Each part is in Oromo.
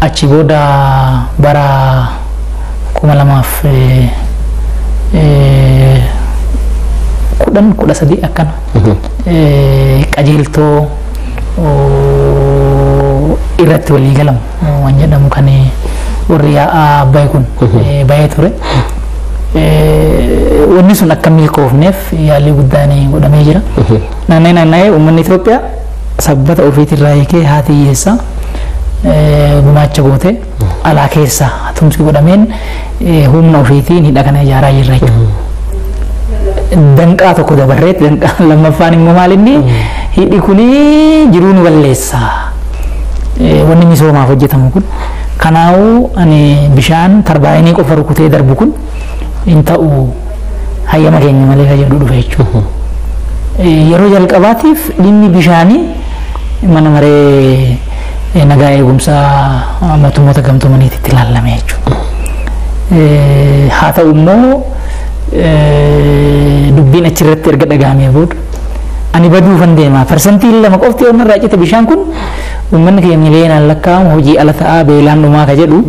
Achi booda bara 2010, 13 akkana qajeeltoo irratti walii galamu waan jedhamu kan warri yaa'aa Abbaay kun bahee ture. Wanni sun akka milkoofneef yaalii guddaan godhamee jira. Naanna'ee naanna'ee uummanni Itoophiyaa sabbata ofiitirraa hiikee haati hiyyeessaa gumaacha goote alaa keessa tumsi godhameen humna ofiitiin hidha kana ijaaraa jirra jechuudha. Danqaa tokko dabarreetti danqaa lammaffaan immoo maal inni hidhi kuni jiruu nu balleessa. Wanni misoomaaf hojjetamu kun kanaafuu ani bishaan tarbaayinii qofa rukutee darbu kun hin ta'u, hayyama keenya malee kan jedhu dhufe jechuudha. Yeroo jalqabaatiif dhimmi bishaanii mana maree nagaa eegumsaa mootummoota gamtoomaniitti ilaalame jechuudha. Haa ta'u immoo dubbiin achirratti erga dhagahamee booda ani baduufan deema, 2% qofti yoo narraa cite bishaan kun uummanni keenya miliyoonaan lakkaa'amu hojii ala ta'aa beelaan dhumaa ka jedhu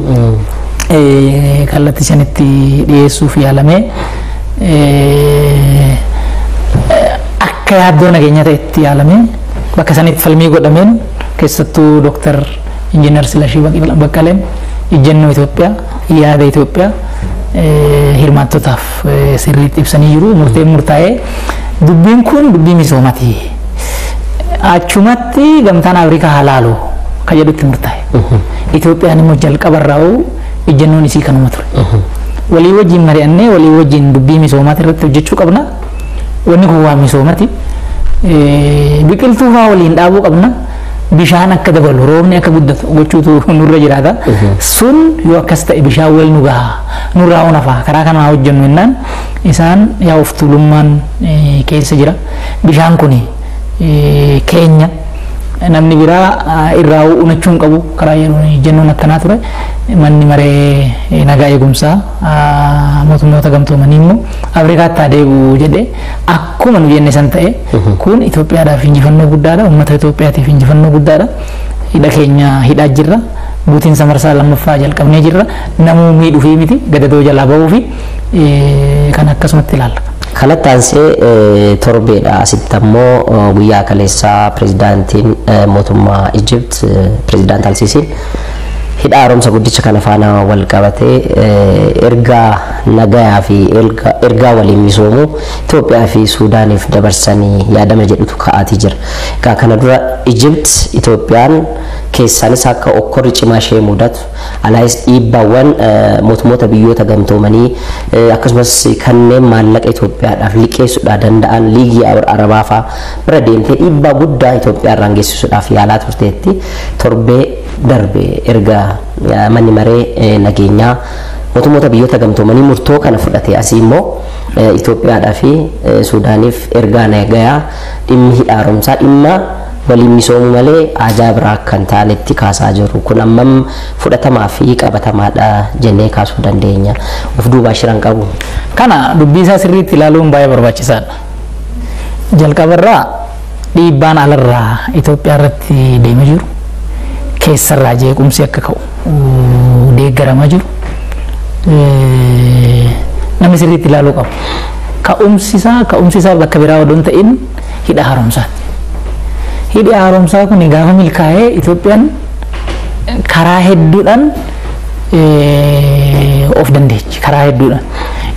kallattii sanitti dhiyeessuuf yaalamee akka yaaddoo nageenya ta'etti yaalamee bakka sanitti falmii godhameen keessattuu Dooktar Injiinar Silashii Baqqaleen ejjennoo Itoophiyaa, yaada Itoophiyaa hirmaattotaaf sirriitti ibsanii jiru. Murteen murtaa'ee dubbiin kun dubbii misoomaati. Achumatti gamtaan Afrikaa haa laalu ka jedhutti murtaa'e. Itoophiyaan immoo jalqabarraa ejjennoon isii kanuma ture. Walii wajjin mari'annee walii wajjin dubbii misoomaati irratti hojjechuu qabna. Wanni kun waan misoomaati. Biqiltuu fa'aa waliin dhaabuu qabna. Bishaan akka dabalu, roobni akka guddatu gochuutu nurra jiraata. Sun yoo akkas ta'e bishaan wal nu gaha, nurraa hafa, karaa kanaa hojjennu jennaan isaan yaa of tuulummaan keessa jira. Bishaan kun keenya, namni biraa irraa unachuu hin qabu karaa jennuun akkanaa ture. Manni maree nagaa eegumsaa mootummoota gamtoomanii immoo Afrikaatti haa deebi'u jedhee akkuma nu jenne san ta'e. Kun Itoophiyaadhaaf injifannoo guddaadha, uummata Itoophiyaatiif injifannoo guddaadha. Hidha keenya hidhaa jirra, guutiinsa marsaa lammaffaa jalqabnee jirra, namuu miidhuu miti, gadadoo jalaa bahuu fi kan akkasumatti ilaalla. Kanatti aansee torbeedha. Asitti ammoo guyyaa kaleessaa pirezidaantiin mootummaa Ijipt, pirezidaant Alsiisiin, hidha haaromsa guddicha kana faana wal qabatee ergaa nagayaa fi ergaa waliin misoomuu Itoophiyaa fi Suudaaniif dabarsanii yaadama jedhutu ka'aatii jira. Egaa kana dura Ijipt Itoophiyaan keessaanis akka okkorri cimaa ishee mudatu, alaayis dhiibbaawwan mootummoota biyyoota gamtoomanii akkasumas kanneen maallaqa Itoophiyaadhaaf liqeessuudhaa danda'an liigii Arabaa fa'aa bira deemtee dhiibbaa guddaa Itoophiyaa irraan geessisuudhaaf yaalaa turteetti. Torbee darbe erga manni maree nageenyaa mootummoota biyyoota gamtoomanii murtoo kana fudhate asii immoo Itoophiyaadhaa fi Suudaaniif ergaa nagayaa dhimmi hidha haaromsaa dhimma waliin misoomuu malee ajaa biraa akka hin taanetti kaasaa jiru. Kun ammam fudhatamaa fi qabatamaadha jennee kaasuu dandeenya? Of duubaa shiran qabu. Kana dubbii isaa sirriitti ilaaluun baay'ee barbaachisaadha. Jalqabarraa dhiibbaan alarraa Itoophiyaa irratti deemaa jiru keessarraa jeequmsi akka ka'u deeggaramaa jiru namni sirriitti ilaaluu qabu. Ka'umsi isaa bakka biraa odoo hin ta'in hidha haaromsaati. Hidhi haaromsaa kun gaafa milkaa'ee Itoophiyaan karaa hedduudhaan of dandeechi, karaa hedduudhaan.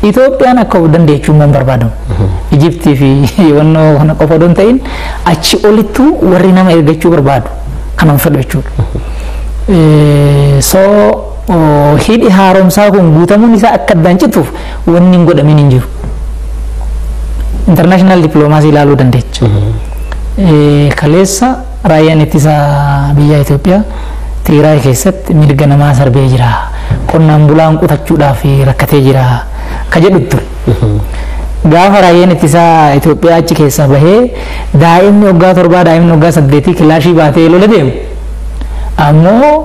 Itoophiyaan akka of dandeechuu immoo hin barbaadamu. Ijiptii fi wannoo kana qofa odoo hin ta'in achi olittuu warri nama ergachuu barbaadu kanan fedhu jechuudha. So hidhi haaromsaa kun guutamuun isaa akka addaan cituuf wanni hin godhamin hin jiru. International diplomacy ilaaluu dandeecha. Kaleessa raayyaan ittisa biyya Itoophiyaa Tigraay keessatti mirga namaa sarbee jira. Qonnaan bulaan qutachuudhaaf rakkatee jira. Ka jedhu ture. Gaafa raayyaan ittisaa Itoophiyaa achi keessaa bahee daa'imni waggaa 7, daa'imni waggaa 8 kilaashii baatee lola deemu. Ammoo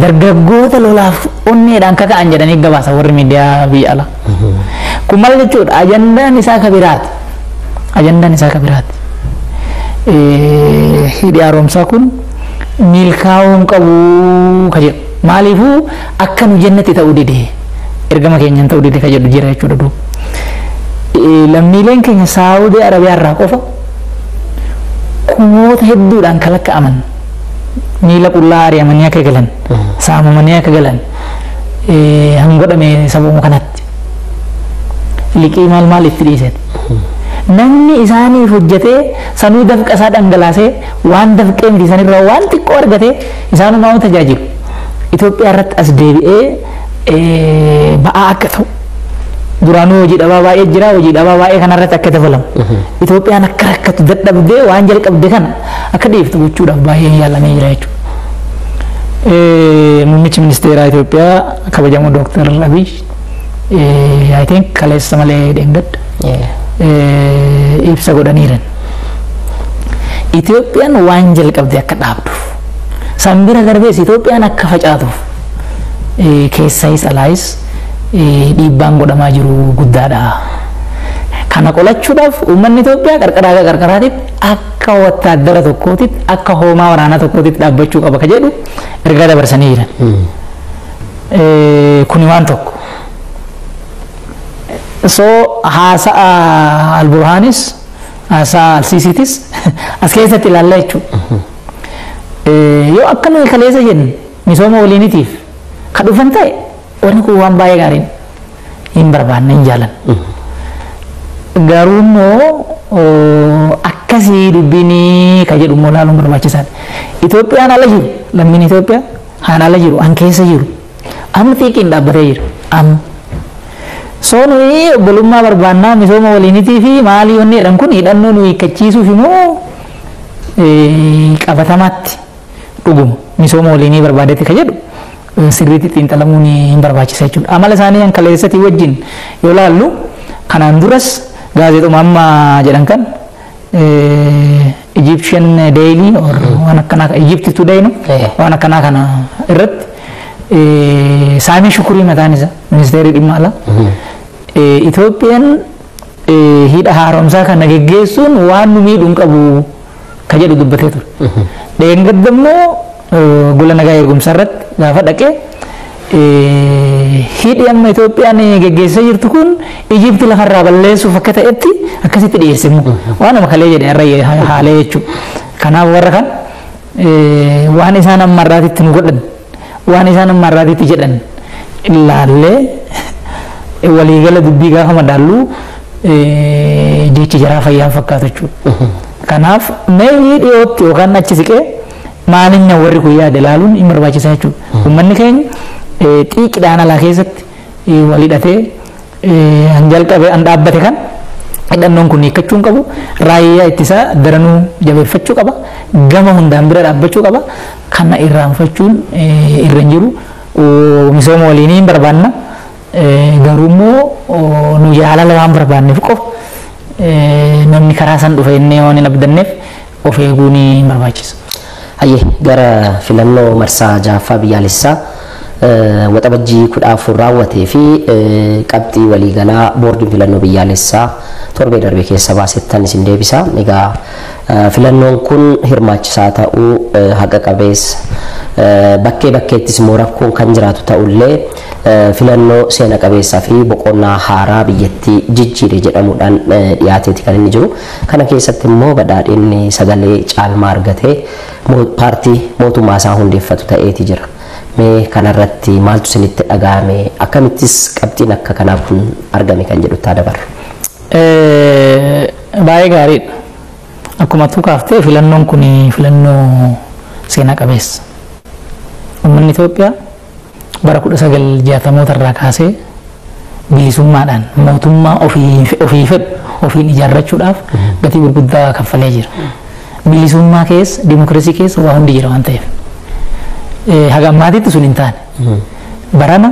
dargaggoota lolaaf onneedhaan kaka'an jedhanii gabaasa warri miidiyaa biyya alaa. Kun maal jechuudha? Ajandaan isaa ka biraati. Ajandaan isaa ka biraati. Hidhi haaromsaa kun Milkaa'uun qabu ka jedhu. Maaliifuu akka nu jennatti ta'uu dide, ergama keenyan ta'uu dide ka jedhu jira jechuudha duuba. Lammiileen keenya Saawudii Arabiyaa irraa qofa kumoota hedduudhaan kan lakkaa'aman miila qullaa ari'amanii akka galan, saamamanii akka galan hangodhame sababuma kanatti. Liqii maal maal itti dhiiseet. Namni isaaniif hojjetee sanuu dafqa isaa dhangalaasee waan dafqee miti sanirraa waan xiqqoo argatee isaanumaa tajaajilu. Itoophiyaa irratti as deebi'ee ba'aa akka ta'u, duraanuu hojii dhabaa baay'ee jira, hojii dhabaa baay'ee kanarratti akka dabalamu. Itoophiyaan akka rakkatu dadhabdee waan jalqabde kana akka dhiiftu gochuudhaaf baay'ee yaalamee jira jechuudha. Muummichi ministeeraa Itoophiyaa kabajamoo Dooktar Abiy, I think kaleessa malee dheengadda ibsa godhaniiran. Itoophiyaan waan jalqabde akka dhaabduuf, san bira darbees Itoophiyaan akka facaatuuf keessayis alaayis dhiibbaan godhamaa jiru guddaadha. Kana qolachuudhaaf uummanni Itoophiyaa qarqaraa qarqaraatitti akka wattaaddara tokkootitti, akka hoomaa waraanaa tokkootitti dhaabbachuu qaba ka jedhu ergaa dabarsanii jiran. Kuni waan tokko. So haasa'a Alburhaanis haasa'a Alsiisiitis as keessatti ilaalla jechuudha. Yoo akka nuyi kaleessa jennu misooma waliinitiif ka dhufan ta'e, wanni kun waan baay'ee gaariidha. Hin barbaanne, hin jaalan. Garuu immoo akkasii dubbiin ka jedhu immoo ilaaluun barbaachisaadha. Itoophiyaan ala jiru, lammiin Itoophiyaa haan ala jiru, han keessa jiru amma xiiqiin dhaabbatee jira amma. So nuyi obbolummaa barbaannaa, misooma waliinitii fi maalii wanni jedhan kun hidhannoo nu hiikkachiisuuf immoo qabatamaatti dhuguma misooma waliinii barbaadetti ka jedhu sirriitti xiinxalamuun hin barbaachisa jechuudha. Amala isaanii kan kaleessatii wajjin yoo laallu, kanaan duras gaazexuma amma jedhan kan Egyptian Daily or waan akkanaa, Egypt Today no, waan akkanaa kana irratti Saamii Shukurii mataan isaa ministeerri dhimma alaa Itoophiyaan hidha haaromsaa kana geggeessuun waan nu miidhuu hin qabu ka jedhu dubbatee ture. Dheengadda immoo gola nagaa eegumsaa irratti gaafa dhaqee, hidhi amma Itoophiyaan geggeessaa jirtu kun Ijipti lafarraa balleessuuf akka ta'etti akkasitti dhiyeesse immoo waan nama kalee jedhe irra haalee jechuudha. Kanaaf warra kan waan isaan amma irraatitti nu godhan, waan isaan amma irraatitti jedhan ilaallee waliigala dubbii gaafa madaallu, jechi jaraa fayyaan fakkaatu jechuudha. Kanaaf mee dhiyootti yookaan achi siqee maalinna warri kun yaade ilaaluun hin barbaachisaa jechuudha. Uummanni keenya xiiqidhaan alaa keessatti wal hidhatee han jalqabe, han dhaabbate kan hidhannoon kun hiikkachuu hin qabu. Raayyaa ittisaa daranuu jabeeffachuu qaba. Gama hundaan bira dhaabbachuu qaba. Kana irraanfachuun irra hin jiru. Misooma waliinii hin barbaanna. Garuu immoo nu jaalala waan barbaanneef qofa namni karaa san dhufe inni waan hin abdanneef of eeguun hin barbaachisa. Hayyee, gara filannoo marsaa ja'affaa biyyaalessaa Waxabajjii 14 raawwatee fi qabxii waliigalaa boordiin filannoo biyyaalessaa torbee darbe keessa baasettan isin deebisa. Egaa filannoon kun hirmaachisaa ta'uu, haqa qabeessa, bakkee bakkeettis immoo rakkoon kan jiraatu ta'ullee, filannoo seena qabeessaa fi boqonnaa haaraa biyyattii jijjiire jedhamuudhaan dhiyaateeti kan inni jiru. Kana keessatti immoo badhaadhinni sagalee caalmaa argatee paartii mootummaa isaa hundeeffatu ta'eeti jira. Mee kanarratti maaltu isinitti dhaga'ame? Akkamittis qabxiin akka kanaa kun argame kan jedhu itti dabarra. Baay'ee gaariidha. Akkuma tuu kaaftee, filannoon kun filannoo seenaa qabeessa. Uummanni Itoophiyaa bara 1960moota irraa kaasee bilisummaadhaan mootummaa ofii fedhu ofiin ijaarrachuudhaaf gatii gurguddaa kaffalee jira. Bilisummaa keessa, dimokiraasii keessa waa hundi jira waan ta'eef. Haga ammaatitti sun hin taane. Barana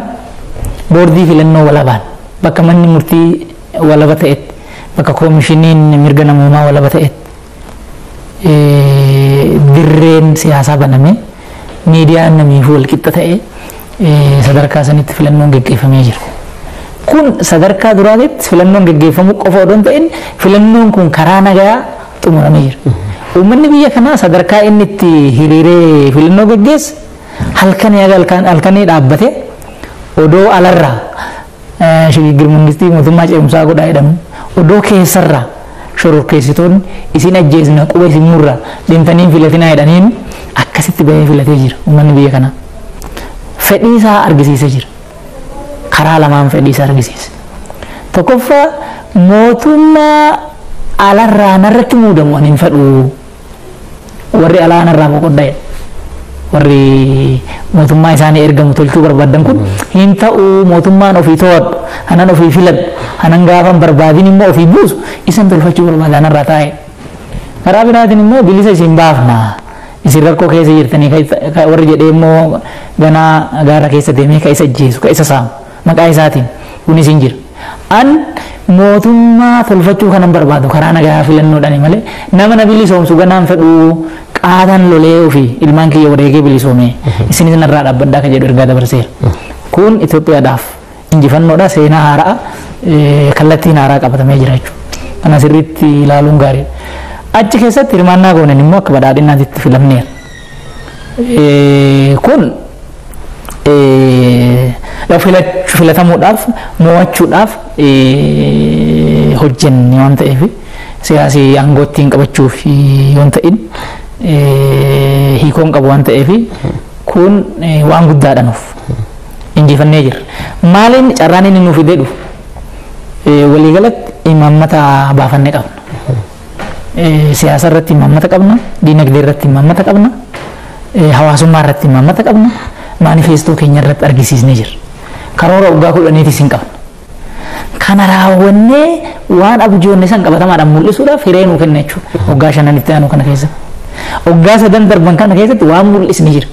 boordii filannoo walabaan, bakka manni murtii walaba ta'etti, bakka koomishiniin mirga namoomaa walaba ta'etti, dirreen siyaasaa banamee, miidiyaan namiifuu walqixa ta'e, sadarkaa sanitti filannoon geggeeffamee jira. Kun sadarkaa duraatitti filannoon geggeeffamuu qofa odoo hin ta'in, filannoon kun karaa nagaa xumuramee jira. Uummanni biyya kanaa sadarkaa inni itti hiriiree filannoo geggeesse halkanii halkanii dhaabbate odoo alarraa shigigir mangistii mootummaa ce'umsaa godhaa jedhamu odoo keessarraa shororkeessitoonni isin ajjeesna quba isin murraa deemtanii filatinaa jedhaniin akkasitti bahee filatee jira uummanni biyya kanaa. Fedhii isaa argisiisee jira. Karaa lamaan fedhii isaa argisiise. Tokkoffaa mootummaa alarraa narratti muudamu ani hin fedhu. Warri alaa narraa boqodhaa jedha. Warri mootummaa isaanii ergamu tolchuu barbaadan kun hin ta'u mootummaan ofii to'adhu, hanan ofii filadhu, hanan gaafan barbaadin immoo ofii buusu isan tolfachuu barbaada narraa taa'e. Karaa biraatiin immoo bilisa isin baafna. Isin rakkoo keessa jirtanii warri jedhee immoo ganaa gaara keessa deemee ka isa ajjeesu, ka isa saamu maqaa isaatiin kunis hin jira. An mootummaa tolfachuu kanan barbaadu karaa nagaa filannoodhaan malee nama na bilisoomsu ganaan fedhu qaatan lolee ofii ilmaan kiyya wareegee bilisoome isinis narraa dhaabbadhaa kan jedhu ergaa dabarseera. Kun Itoophiyaadhaaf injifannoodha seenaa haaraa kallattiin haaraa qabatamee jira jechuudha. Kana sirriitti ilaaluun gaariidha. Achi keessatti hirmaannaa goonen immoo akka badhaadhinaatti filamneera. Kun filatamuudhaaf mo'achuudhaaf hojjenne waan ta'eef siyaasii aangoo ittiin qabachuuf yoo hin ta'in hiikoon qabu waan ta'eef kun waan guddaadha nuuf injifannee jirra. Maaliin carraan inni nuuf fidee dhufu waliigalatti imaammata baafannee qabna. Siyaasa irratti imaammata qabna, diinagdee irratti imaammata qabna, hawaasummaa irratti imaammata qabna, maanifeestoo keenya irratti argisiisnee jirra. Karoora waggaa 10tiis hin qabna. Kana raawwannee waan abjoonne san qabatamaadhaan mul'isuudhaaf hiree nuu kenna jechuudha. Waggaa shanan itti aanu kana keessatti. Waggaa sadan darban kana keessatti waan mul'isni jira.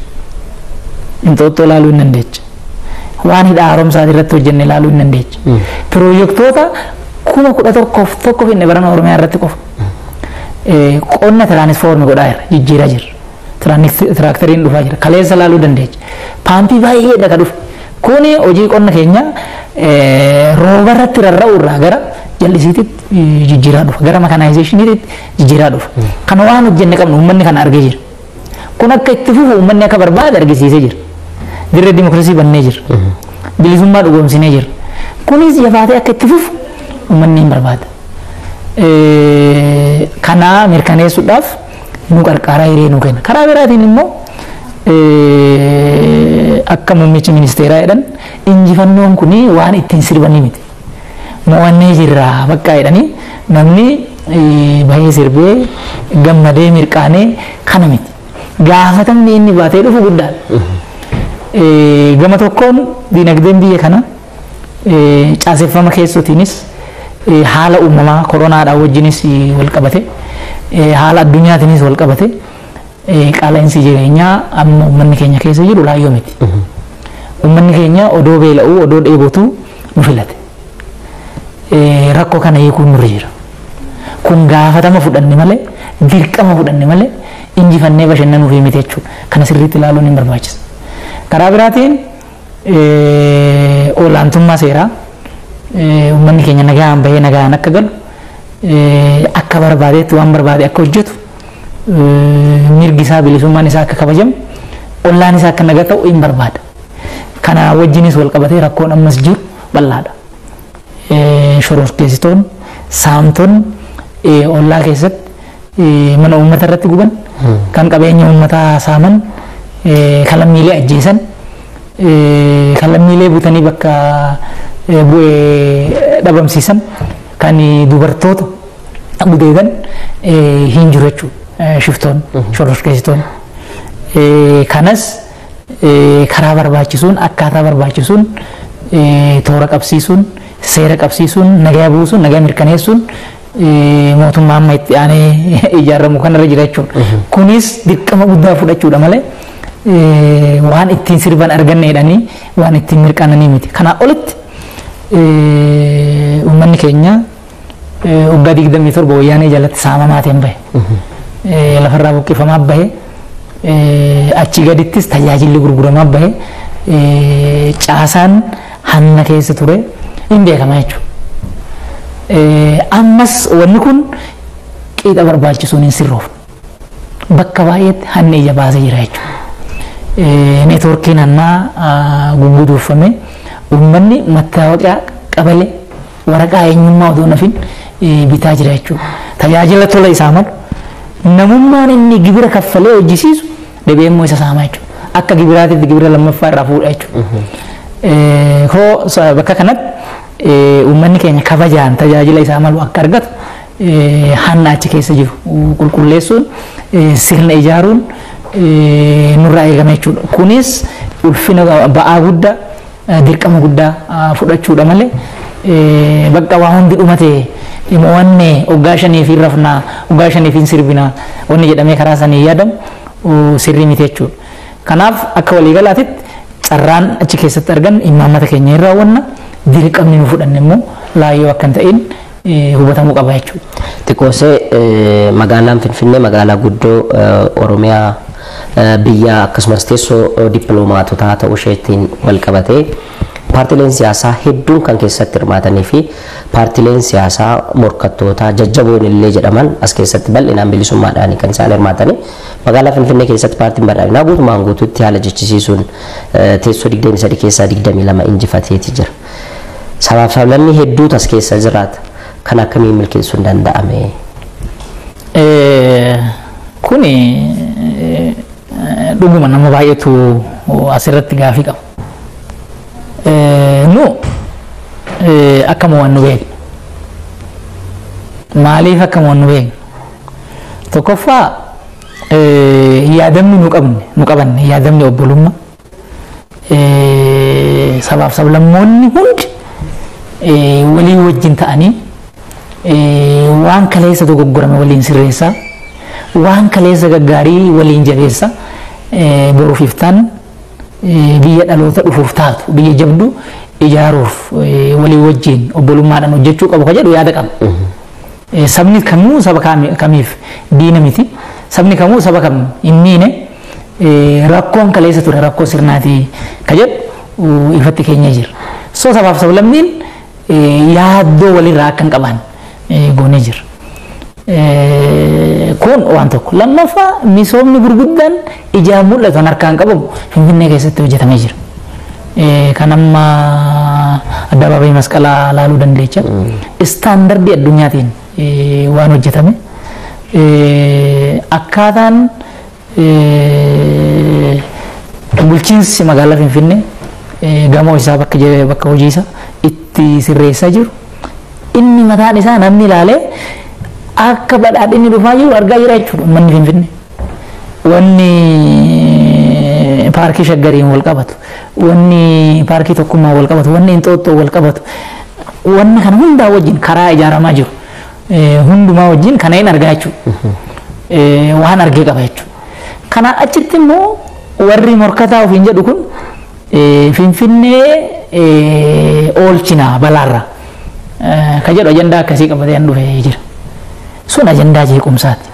Inxooxxoo ilaaluu hin dandeecha. Waan hidha haaromsaa irratti hojjenne ilaaluu hin dandeecha. Piroojektota 11,001 finne barana Oromiyaa irratti qofa. Qonna tiraanisfoormi godhaa jira, jijjiiraa jira. Tiraakteriin dhufaa jira. Kaleessa ilaaluu dandeecha. Paampii baay'eedha ka dhufe. Kuni hojii qonna keenya rooba irratti rarra'u irraa gara jallisiititti jijjiiraa dhufa. Gara makaanaayizeeshiniitti jijjiiraa dhufa. Kana waan hojjenne qabnu uummanni kana argee jira. Kun akka itti fufu uummanni akka barbaade argisiisee jira. Dirree dimokiraasii bannee jira. Bilisummaa dhugoomsinee jira. Kunis jabaatee akka itti fufu uummanni hin barbaada. Kana mirkaneessuudhaaf nu qarqaaraa hiree nu kenna. Karaa biraatiin immoo akka muummichi ministeeraa jedhan injifannoon kun waan ittiin sirbanii miti. Mo'annee jirra bakka jedhanii namni bahee sirbee gammadee mirqaanee kana miti. Gaafatamni inni baatee dhufu guddaadha. Gama tokkoon diinagdeen biyya kana caaseffama keessootiinis haala uumamaa koronaadhaan wajjinis wal qabate haala addunyaatiinis wal qabate qaala'insi jireenyaa amma uummanni keenya keessa jiru laayyoo miti. Uummanni keenya odoo beela'uu odoo dheebotuu nu filate. Rakkoo kana hiikuun nurra jira. Kun gaafatama fudhanne malee dirqama fudhanne malee injifannee bashannanuuf miti jechuudha. Kana sirriitti ilaaluun hin barbaachisa. Karaa biraatiin olaantummaa seeraa uummanni keenya nagaan bahee nagaan akka galu akka barbaadetti waan barbaade akka hojjetu mirgi isaa bilisummaan isaa akka kabajamu ollaan isaa akka nagaa ta'u hin barbaada. Kana wajjinis wal qabatee rakkoon ammas jiru bal'aadha. Shororkeessitoonni, saamtonni ollaa keessatti mana uummata irratti guban, kan qabeenya uummataa saaman, kan lammiilee ajjeesan, kan lammiilee butanii bakka bu'ee dhabamsiisan, kan dubartoota gudeedan hin jiru jechuudha. Shiftoonni, shororkeessitoonni. Kanas karaa barbaachisuun, akkaataa barbaachisuun, toora qabsiisuun, seera qabsiisuun, nagaa buusuun, nagaa mirkaneessuun mootummaa amma itti aanee ijaaramu kanarra jira jechuudha. Kunis dirqama guddaa fudhachuudha malee waan ittiin sirban arganne jedhanii waan ittiin mirqaananii miti. Kanaa olitti uummanni keenya waggaa 27 wayyaanee jalatti saamamaa ta'een bahe. Lafarraa buqqifamaa bahe. Achi gadittis tajaajilli gurguramaa bahe. Caasaan hanna keessa ture hin beekama jechuudha. Ammas wanni kun qixa barbaachisuun hin sirroofne. Bakka baay'eetti hanni ija baasee jira jechuudha. Neetwoorkiin hannaa gugguduufame uummanni mattaawaqaa qabalee waraqaa eenyummaa otoo nafin bitaa jira jechuudha. Tajaajila tola isaa malu namummaan inni gibira kaffalee hojjisiisu deebi'ee immoo isa saamaa jechuudha. Akka gibiraatitti gibira lammaffaa irraa fuudha jechuudha. Koo bakka kanatti uummanni keenya kabajaan tajaajila isaa malu akka argatu hanna achi keessa jiru qulqulleessuun sirna ijaaruun nurraa eegama jechuudha. Kunis ulfina ba'aa guddaa dirqama guddaa fudhachuudha malee bakka waa hundi dhumate mo'anne waggaa shanii fi rafnaa waggaa shanii fi sirbinaa wanni jedhamee karaa sanii yaadamu sirrii miti jechuudha. Kanaaf akka waliigalaatitti carraan achi keessatti argan imaammata keenya hin raawwanna dirqamni nu fudhanne immoo laayyoo akka hin ta'in hubatamuu qaba jechuudha. Xiqqoosee magaalaan Finfinnee magaalaa guddoo Oromiyaa biyya akkasumas teessoo dippiloomaatotaa ta'uu isheetiin wal qabatee paartileen siyaasaa hedduun kan keessatti hirmaatanii fi paartileen siyaasaa morkattootaa jajjaboon illee jedhaman as keessatti bal'inaan bilisummaadhaan kan isaan hirmaatanii magaalaa Finfinnee keessatti paartiin badhaadhinaa guutumaan guutuutti haala jechisiisuun teessoo 23 keessaa 22 injifateeti jira. Sabaaf sablammii hedduutu as keessa jiraata. Kan akkamiin milkeessuun danda'ame? Kuni dhuguma nama baay'eetu asirratti gaafii qaba. Nu akka mo'annu beekna. Maaliif akka mo'annu beekna? Tokkoffaa yaadamni nu qabne nu qabanne yaadamni obbolummaa sabaaf sablammoonni hundi walii wajjin ta'anii waan kaleessa dogoggorame waliin sirreessaa waan kaleessa gaggaarii waliin jabeessa boruuf iftaan biyya dhaloota dhufuuf taatu biyya jabdu ijaaruuf walii wajjin obbolummaadhaan hojjechuu qabu ka jedhu yaada qaba. Sabni kamuu saba kamiif diina miti. Sabni kamuu saba kam hin miine rakkoon kaleessa ture rakkoo sirnaati ka jedhu ifatti keenya jira. So sabaaf sablammiin yaaddoo walirraa akka hin qaban goonee jira. Kun waan tokko. Lammaffaa misoomni gurguddaan ijaan mul'atu harkaan qabamu Finfinnee keessatti hojjetamee jira. Kan amma addabaabayii masqalaa laaluu dandeecha. Istaandardii addunyaatiin waan hojjetame. Akkaataan bulchiinsi magaalaa Finfinnee gamoo isaa bakka hojii isaa itti sirreessaa jiru. Inni mataan isaa namni ilaalee akka badhaadhinni dhufaa jiru argaa jira jechuudha uummanni Finfinnee. Wanni paarkii Shaggariin wal qabatu, wanni paarkii Tokkummaa wal qabatu, wanni Inxooxxoo wal qabatu, wanni kana hundaa wajjin karaa ijaaramaa jiru hundumaa wajjin kana hin argaa jechuudha. Waan argee qaba jechuudha. Kana achitti immoo warri morkataa ofiin jedhu kun Finfinnee oolchina balaarraa ka jedhu ajandaa akkasii qabatee an dhufee jira. Sun ajandaa jeequmsaati.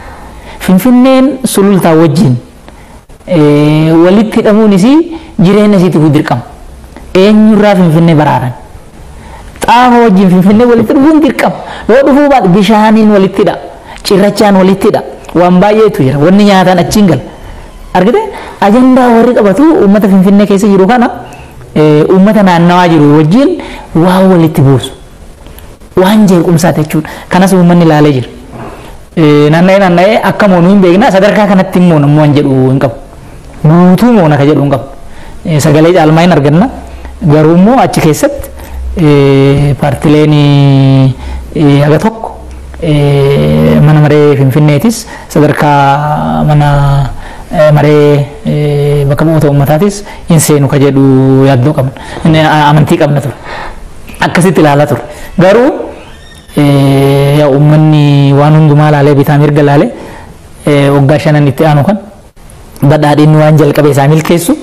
Finfinneen sulultaa wajjin walitti hidhamuun isii jireenya isiitiif dirqama. Eenyurraa Finfinnee baraaran? Xaafa wajjin Finfinnee walitti dhufuun dirqama. Yoo dhufuu baate bishaaniin walitti hidha, cirrachaan walitti hidha. Waan baay'eetu jira. Wanni nyaataan achiin gala. Argite ajandaa warri qabatu uummata Finfinnee keessa jiru kana uummata naannawaa jiru wajjin waan walitti buusu. Waan jeequmsaati jechuudha. Kanas uummanni ilaalee jira. Naanna'ee naanna'ee akka moonuu hin beekna sadarkaa kanatti immoo nammoo waan jedhu hin qabu. Guutuu moona ka jedhu hin qabu. Sagalee caalmaa hin arganna. Garuu immoo achi keessatti paartileen haga tokko mana maree Finfinneetis sadarkaa mana maree bakka bu'oota uummataatis hin seenu ka jedhu yaaddoo qabna. Amantii qabna ture. Akkasitti ilaalaa ture. Garuu yaa uummanni waan hundumaa laalee bitaa mirga laalee waggaa shanan itti aanu kan badhaadhinni waan jalqabe isaa milkeessu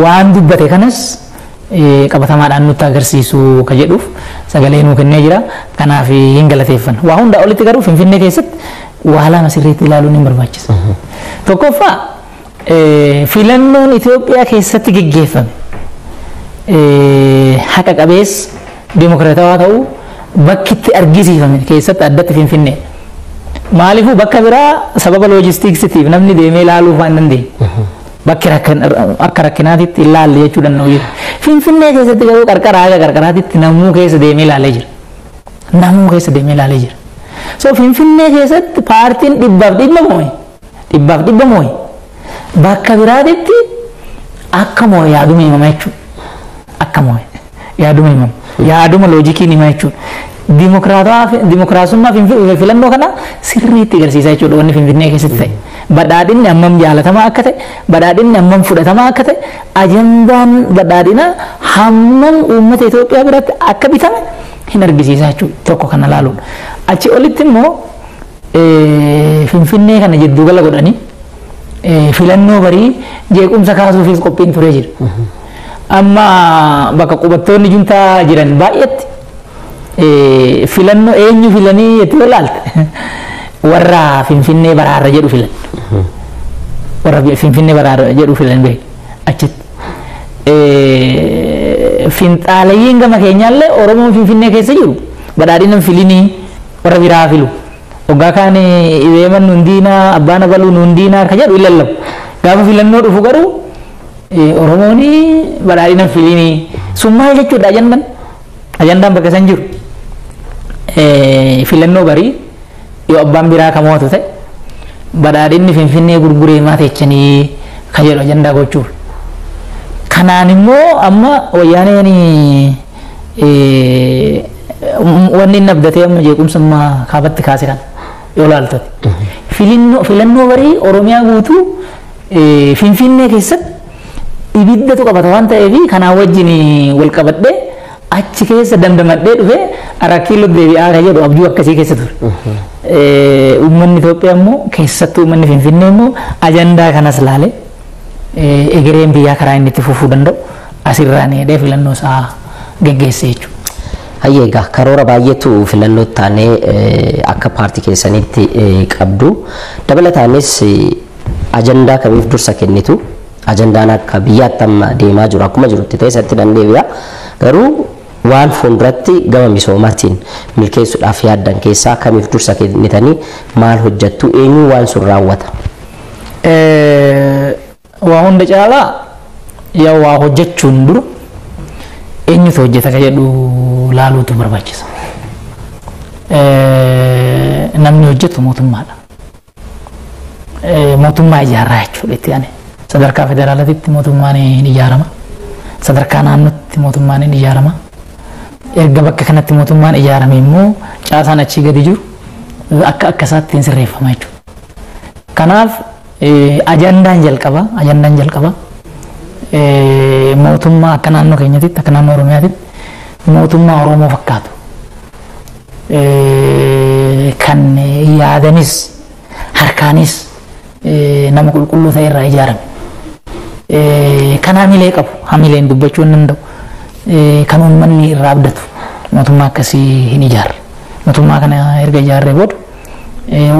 waan dubbate kanas qabatamaadhaan nutti agarsiisu ka jedhuuf sagalee nuu kennee jira. Kanaaf hin galateeffanna. Waa hundaa olitti garuu Finfinnee keessatti waa lama sirriitti ilaaluun hin barbaachisa. Tokkoffaa filannoon Itoophiyaa keessatti geggeeffame haqa qabeessa dimokiraatawaa ta'uu bakki itti argisiifame keessatti addatti Finfinnee. Maaliifuu bakka biraa sababa loojistiksiitiif namni deemee ilaaluu waan dandeenye. Bakki akka rakkinaatitti ilaalle jechuu danda'u jira. Finfinnee keessatti garuu qarqara haga qarqaraatitti namuu keessa deemee ilaalee jira. Namuu keessa deemee ilaalee jira. So Finfinnee keessatti paartiin 100% moo'e. 100% moo'e. Bakka biraatitti akka moo'e yaaduma himama jechuudha. Akka moo'e yaaduma himama. Yaaduma loojikiin hima jechuudha. Dimokiraasummaa filannoo kana sirriitti agarsiisa jechuudha wanni Finfinnee keessatti ta'e. Badhaadhinni hammam jaalatamaa akka ta'e, badhaadhinni hammam fudhatamaa akka ta'e, ajandaan badhaadhinaa hammam uummata Itoophiyaa biratti akka bitame hin argisiisa jechuudha. Tokko kana ilaaluudha. Achi olitti immoo Finfinnee kana jiddugala godhanii filannoo barii jeequmsa kaasuufis qophiin turee jira. Amma bakka qubattoonni juntaa jiran baay'eetti filannoo eenyu filanii itti ilaalte warra Finfinnee baraarra jedhu filan. Warra Finfinnee baraarra jedhu filan beeku achitti. Finxaalayyiin gama keenyaallee Oromoon Finfinnee keessa jiru badhaadhina filinii warra biraa filu. Waggaa kaan deeman nuun diinaa abbaan abaluu nuun diinaa ka jedhu ilallabu. Gaafa filannoo dhufu garuu Oromoon badhaadhina filinii sun maal jechuudha ajandaan? Ajandaan bakka san jiru. Filannoo barii yoo abbaan biraa ka mo'atu ta'e badhaadhinni Finfinnee gurguree maa teechanii ka jedhu ajandaa gochuuf. Kanaan immoo amma wayyaaneen wanni inni abdatee amma jeequmsa amma kaabatti kaase kana yoo ilaaltate. Filannoo barii Oromiyaa guutuu Finfinnee keessatti ibiddatu qabata waan ta'eef kanaan wajjin wal qabadhee achi keessa dandamadhee dhufee Arat Kiiloo deebi'aa ka jedhu abjuu akkasii keessa ture. Uummanni Itoophiyaa immoo keessattuu uummanni Finfinnee immoo ajandaa kanas laalee egereen biyyaa karaa inni itti fufuu danda'u asirraan hidhee filannoo isaa geggeesse jechuudha. Hayyee egaa karoora baay'eetu filannoo taanee akka paartii keessanitti qabdu. Dabalataanis ajandaa kamiif dursa kennitu? Ajandaan akka biyyaatti amma deemaa jiru akkuma jirutti ta'e isatti dandeebi'a. Garuu waan fuulduratti gama misoomaatiin milkeessuudhaaf yaaddan keessaa kamiif dursa kennitanii maal hojjettu eenyu waan sun raawwata? Waa hunda caalaa yaa waa hojjechuun dura eenyutu hojjeta ka jedhu laaluutu barbaachisa. Namni hojjetu mootummaadha. Mootummaa ijaarraa jechuudha itti aanee. Sadarkaa federaalaatitti mootummaan hin ijaarama. Sadarkaa naannootti mootummaan hin ijaarama. Erga bakka kanatti mootummaan ijaarame immoo caasaan achii gadi jiru akka akka isaatti hin sirreeffama jechuudha. Kanaaf ajandaan jalqaba mootummaa akka naannoo keenyatti akka naannoo Oromiyaatti mootummaa Oromoo fakkaatu kan yaadanis harkaanis nama qulqulluu ta'e irraa ijaarame. Kan hamilee qabu hamileen dubbachuu hin danda'u kan uummanni irraa abdatu mootummaa akkasii hin ijaarre. Mootummaa kana erga ijaarree booda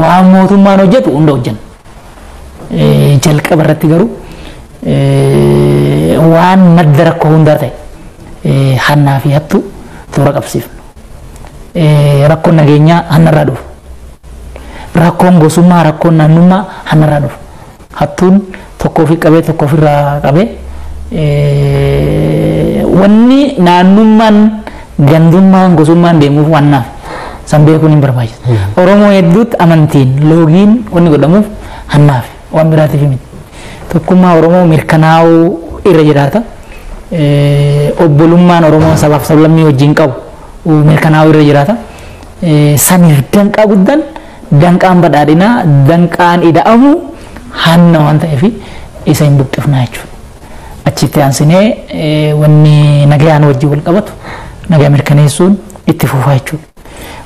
waan mootummaan hojjetu hunda hojjenna. Jalqaba irratti garuu waan madda rakkoo hundaa ta'e hannaa fi hattuu toora qabsiifnu. Rakkoon nageenyaa hannarraa dhufu. Rakkoon gosummaa rakkoon naannummaa hannarraa dhufu. Hattuun tokko ofii qabee tokko ofirraa qabee wanni naannummaan gandummaan gosummaan deemuuf wannaaf san beekuun hin barbaachisu. Oromoo hedduutti amantiin loogiin wanni godhamuuf hannaaf waan biraatiif miti. Tokkummaa Oromoo mirkanaa'uu irra jiraata. Obbolummaan Oromoo sabaaf sablammii wajjin qabu mirkanaa'uu irra jiraata. Saniif danqaa guddaan danqaan badhaadhinaa danqaan ida'amu hanna waan ta'eef isa hin buqqifnaa jechuudha. Achitti aansinee wanni nagayaan wajjin wal qabatu nagaa mirkaneessuun itti fufaa jechuudha.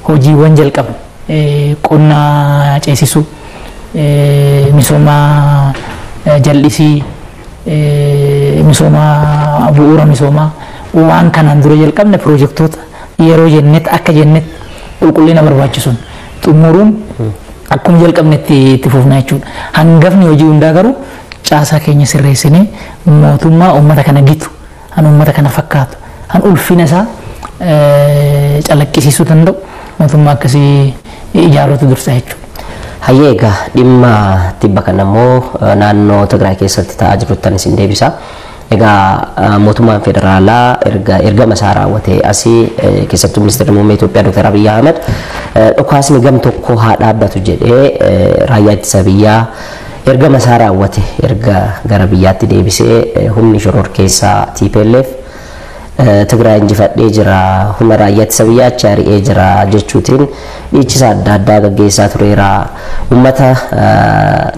Hojiiwwan jalqabne qonna ceesisuu, misooma jal'isii, misooma bu'uura misoomaa waan kanaan dura jalqabne piroojektota yeroo jennetti akka jennetti qulqullina barbaachisuun xumuruun akkuma jalqabnetti itti fufna jechuudha. Hangafni hojii hundaa garuu caasaa keenya sirreessinee mootummaa uummata kana gitu, han uummata kana fakkaatu, han ulfina isaa calaqqisiisuu danda'u mootummaa akkasii ijaaruutu dursa jechuudha. Hayyee, egaa dhimma tibba kana immoo naannoo Tigraay keessatti ta'aa jiruttan isin deebisa. Egaa mootummaan federaalaa erga ergama isaa raawwatee asii, keessattuu ministeerri muummee Itoophiyaa Dr. Abiyyi Ahmed dhukaasni gam tokko haa dhaabbatu jedhee raayyaa ittisa biyyaa ergama isaa raawwate erga gara biyyaatti deebisee, humni shororkeessaa TPLF Tigraay injifadhee jira, humna raayyaa ittisa biyyaa achi ari'ee jira jechuutiin dhiichisa adda addaa gaggeessaa tureera. Uummata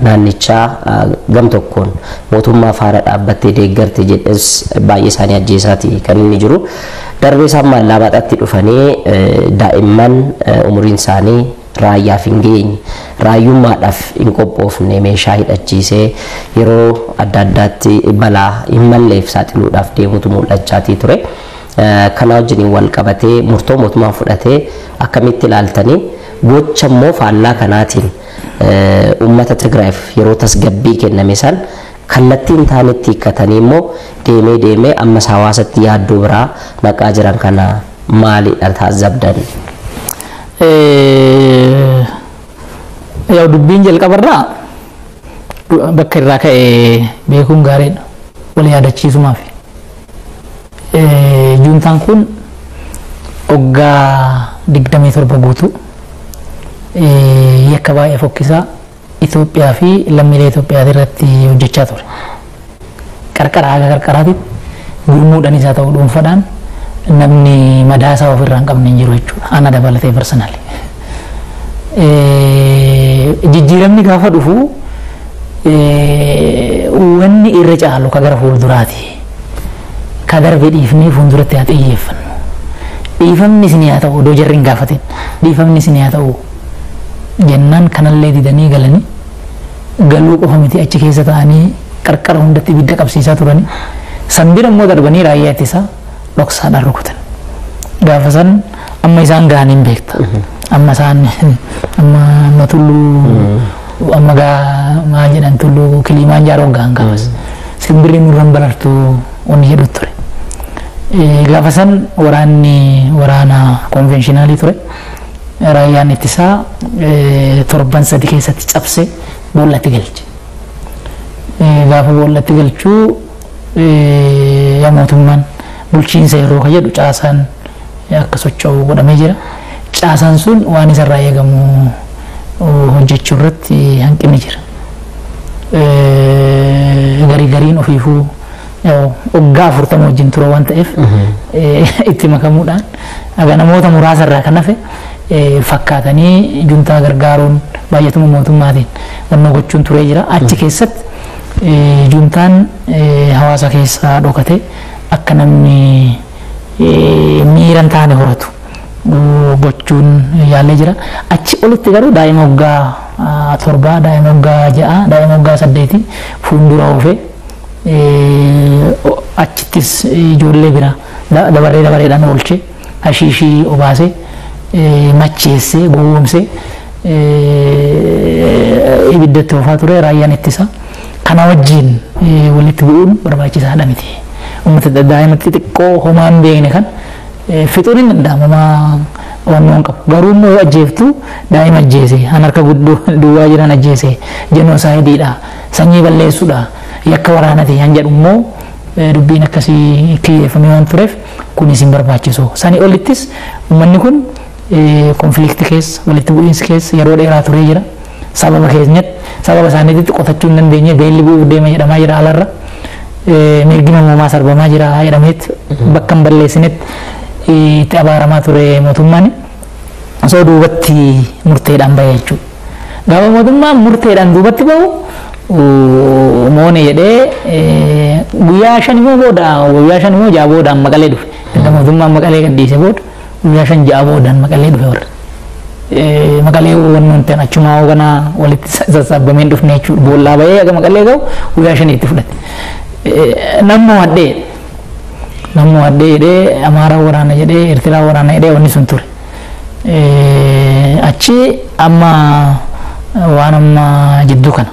naannichaa gam tokkoon mootummaa faana dhaabbattee deeggarte jedhes baay'ee isaanii ajjeesaati kan inni jiru. Darbee isaan Allaamaxaatti dhufanii daa'imman umuriin isaanii raayyaaf hin geenye, raayyummaadhaaf hin qophoofne meeshaa hidhachiisee yeroo adda addaatti balaa hin malleef saaxiluudhaaf deemutu mul'achaatii ture. Kana wajjiniin wal qabatee murtoo mootummaan fudhatee akkamitti ilaaltanii, gocha immoo faallaa kanaatiin uummata Tigraayif yeroo tasgabbii kenname san kallattii hin taanetti hiikkatanii immoo deemee deemee ammas hawaasatti yaaddoo biraa naqaa jiran kana maalidha taazabdan? Yaa, dubbiin jalqabarraa bakka irraa ka'e beekuun gaariidha. Wal yaadachiisumaaf. Juuntaan kun waggaa 27 guutuu yakka baay'ee fokkisaa Itoophiyaa fi lammiilee Itoophiyaa irratti hojjechaa ture. Qarqara haga qarqaraatitti gurmuudhaan isaa ta'uu dhuunfaadhaan namni madaa isaa ofirraa hin qabne hin jiru jechuudha. Ana dabalatee personally. Jijjiiramni gaafa dhufu wanni irra caalu ka gara fuulduraati. Ka darbe dhiifnee fuulduratti haa xiyyeeffannu. Dhiifamni isin haa ta'u, odoo jarri hin gaafatin dhiifamni isin haa ta'u jennaan kanallee didanii galanii, galuu qofa miti, achi keessa ta'anii qarqara hundatti ibidda qabsiisaa turanii, san bira immoo darbanii raayyaa ittisaa dhoksaadhaan rukutan. Gaafa san amma isaan ga'anii hin beekta. Amma isaan amma tulluu amma gaa maal jedhan, tulluu Kilimaanjaaroo ga'an gaafas. Simbirri nurran barartu wanni jedhu ture. Gaafa san waraanni waraana konvenshinaalii ture. Raayyaan ittisaa torban 3 keessatti cabsee boollatti galche. Gaafa boollatti galchuu yaa mootummaan bulchiinsa yeroo ka jedhu caasaan akka socho'u godhamee jira. Caasaan sun waan isarraa eegamu hojjechuu irratti hanqinni jira. Garii gariin ofiifuu waggaa 40 wajjin ture waan ta'eef itti makamuudhaan aga namoota muraasa irraa kan hafe fakkaatanii juntaa gargaaruun baay'atuma mootummaatiin wannoo gochuun turee jira. Achi keessatti juntaan hawaasa keessaa dhokate akka namni miira hin taane horatu gochuun yaalee jira. Achi olitti garuu daa'ima waggaa 7, daa'ima waggaa 6, daa'ima waggaa 8 fuuldura oofee achittis ijoollee bira dabaree dabareedhaan oolchee, hashiishii obaasee, macheessee, gowwoomsee ibiddatti oofaa ture raayyaan ittisa. Kana wajjin walitti bu'uun barbaachisaadha miti. Uummata daa'ima xixiqqoo homaa hin beekne kan fixuun hin danda'amu, homaa waan qabu. Garuu immoo yoo ajjeeftu daa'ima ajjeese, an harka duwwaa jiran ajjeese, jenoosaaydiidha, sanyii balleessuudha, yakka waraanati han jedhu immoo dubbiin akkasii kiyyeeffamee waan tureef kunis hin barbaachisu. Sanii olittis uummanni kun konfliktii keessa, walitti bu'iinsi keessa yeroo dheeraa turee jira. Sababa keenyatti, sababa isaaniitti qotachuu hin dandeenye, beelli bu'uuf deema jedhamaa jira alarra. Mirgi namoomaa sarbamaa jira jedhameet bakka hin balleessinetti itti abaaramaa ture mootummaan. Osoo duubatti murteedhaan bahe jechuudha. Gaafa mootummaan murteedhaan duubatti bahu moone jedhee guyyaa 5 immoo booda, guyyaa 5 immoo 6 boodaan Maqalee dhufe. Erga mootummaan Maqalee gadhiise booda guyyaa 5 6 boodaan Maqalee dhufe warri. Maqalee wanni ta'an achumaa hoogganaa walitti sassaabamee dhufne jechuudha. Boollaa bahee aga Maqalee gahu guyyaa 5 itti fudhate. Nammoo haddee nammoo haddee jedhee, Amaaraa waraana jedhee, Eertiraa waraana jedhee wanni sun ture. Achi amma waan amma jidduu kana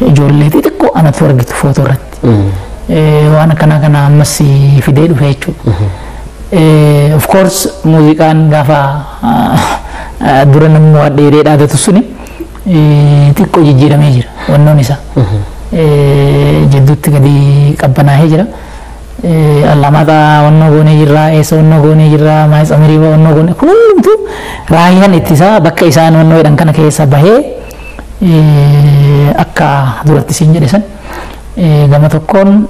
ijoollee xixiqqoo anatu argitu footoo irratti. Waan akkanaa kana ammas fidee dhufe jechuudha. Of course muuziqaan gaafa Dura namni waa dheeree dhaadatu suni xiqqoo jijjiiramee jira wannoon isaa. Jidduutti gadi qabbanaa'ee jira. Allamaaxaa wannoo goonee jirra, eessa wannoo goonee jirra, maayis amirii wannoo goonee kun hundumtuu raayyaan ittisaa bakka isaan wannoo jedhan kana keessa bahee akka duratti siin jedhe san gama tokkoon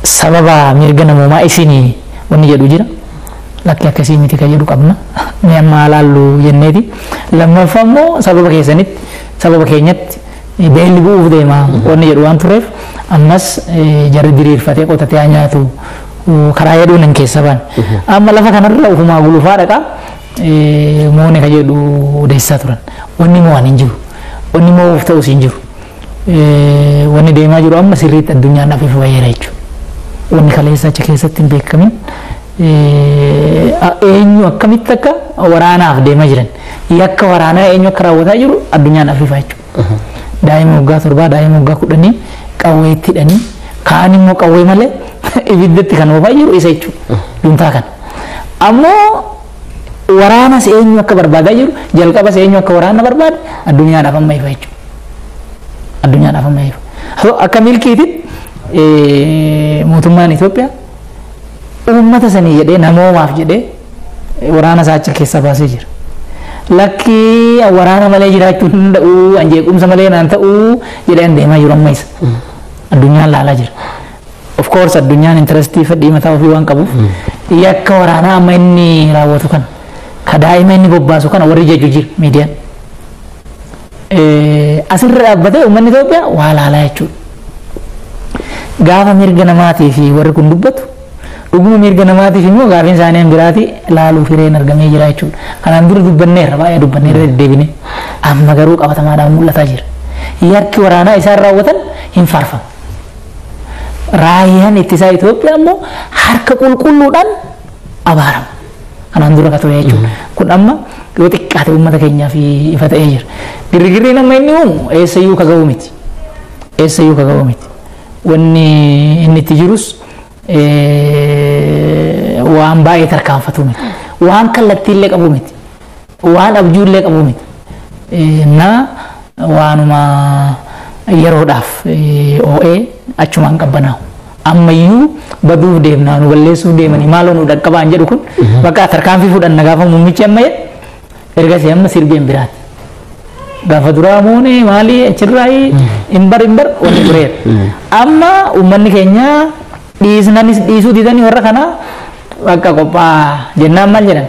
sababa mirga namoomaa isinii wanni jedhu jira. Lakki akkasii miti kan jedhu qabna. Mee amma laallu jenneeti. Lammaffaa immoo sababa keessanitti sababa keenyatti beelli bu'uuf deema wanni jedhu waan tureef ammas jarri diriirfatee qotatee haa nyaatu karaa jedhuun hin keessa baan. Amma lafa kanarra ofumaa gulufaa dhaqaa moone kan jedhu odeessaa turan. Wanni mo'an hin jiru. Wanni mo'uuf ta'us hin jiru. Wanni deemaa jiru amma sirriitti addunyaan dhaaf ifa baheera jechuudha. Wanni kaleessa achi keessatti hin beekamin eenyu akkamitti akka waraanaaf deemaa jiran yakka waraanaa eenyu akka raawwataa jiru addunyaan afiifa jechuudha. Daa'ima waggaa 7 daa'ima waggaa 10 qawwee itti hidhanii kaan immoo qawwee malee ibiddatti kan oofaa jiru isa jechuudha. Juntaa kana. Ammoo waraanas eenyu akka barbaadaa jiru jalqabas eenyu akka waraana barbaade addunyaadhaaf amma ifa jechuudha. Addunyaadhaaf amma ifa. Akka milkiititti mootummaan Itoophiyaa uummata sanii jedhee namoomaaf jedhee waraana isaa achi keessa baasee jira. Lakki waraana malee jiraachuu hin danda'u, anjeequmsa malee naan ta'u jedhee deemaa jiru amma isa. Addunyaan laalaa jira. Of course addunyaan intarestii fedhii mataa ofii waan qabuuf yakka waraanaa amma inni raawwatu kana ka daa'ima inni bobbaasu kana warri jaju jira miidiyaan. Asirra dhaabbatee uummanni Itoophiyaa waa laalaa jechuudha. Gaafa mirga namaatii fi warri kun dubbatu dhuguma mirga namaatiif immoo gaafiin isaanii biraati laaluu fireen argamee jira jechuudha. Kanaan dura dubbanneerra baay'ee dubbanneerra deddeebine amma garuu qabatamaadhaan mul'ataa jira. Yakki waraanaa isaan raawwatan hin faarfamu. Raayyaan ittisaa Itoophiyaa immoo harka qulqulluudhaan abaarama. Kanaan dura ka ture jechuudha. Kun amma yoo xiqqaate uummata keenyaaf ifa ta'ee jira. Girgirriin amma inni uumu eessayyuu ka ga'u miti. Eessayyuu ka ga'u miti. Wanni inni itti jirus waan baay'ee tarkaanfatu miti. Waan kallattiillee qabu miti. Waan abjuullee qabu miti. Na waanuma yeroodhaaf oo'ee achumaan qabbanaa'u. Ammayyuu baduuf deemnaa nu balleessuuf deemanii maaloo nu dhaqqabaan jedhu kun bakka tarkaanfii fudhanna gaafa muummichi amma jedhe ergasii amma sirbeen biraati. Gaafa duraa moonee maali achirraa hin bar wanni tureera. Amma uummanni keenya dhiisnanis dhiisuu didanii warra kanaa bakka qophaa jennaan maal jedhan